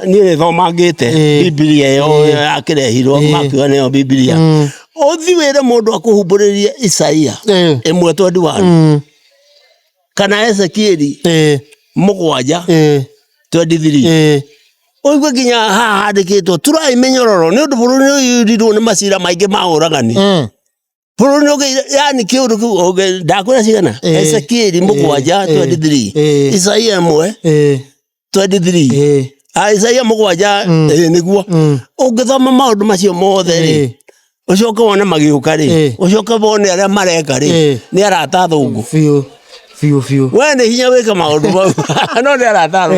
Niĩ nĩ thomangĩte Bibilia ĩyo yakĩrehirwo makiuga nĩyo Bibilia. Ũthi wĩre mũndũ akũhumbũrĩrie Isaia 1:21 kana Ezekieli 7 23. Ũigue nginya haha handĩkĩtwo turai mĩnyororo nĩ ũndũ bũrũri nĩ ũiyũrirwo nĩ macira maingĩ ma ũragani. Bũrũri nĩ ũgĩire yani kĩũndũ kĩu ndakwĩra cigana Ezekieli 7 23, Isaia 1 23. Isaia 7 nĩguo. Ũngĩthoma maũndũ macio mothe rĩ, ũcoke wone magĩũka rĩ, ũcoke wone arĩa mareka rĩ, nĩ arata athũngũ. Biũ biũ biũ. We nĩ hinya wĩke maũndũ mau no nĩ arata athũngũ.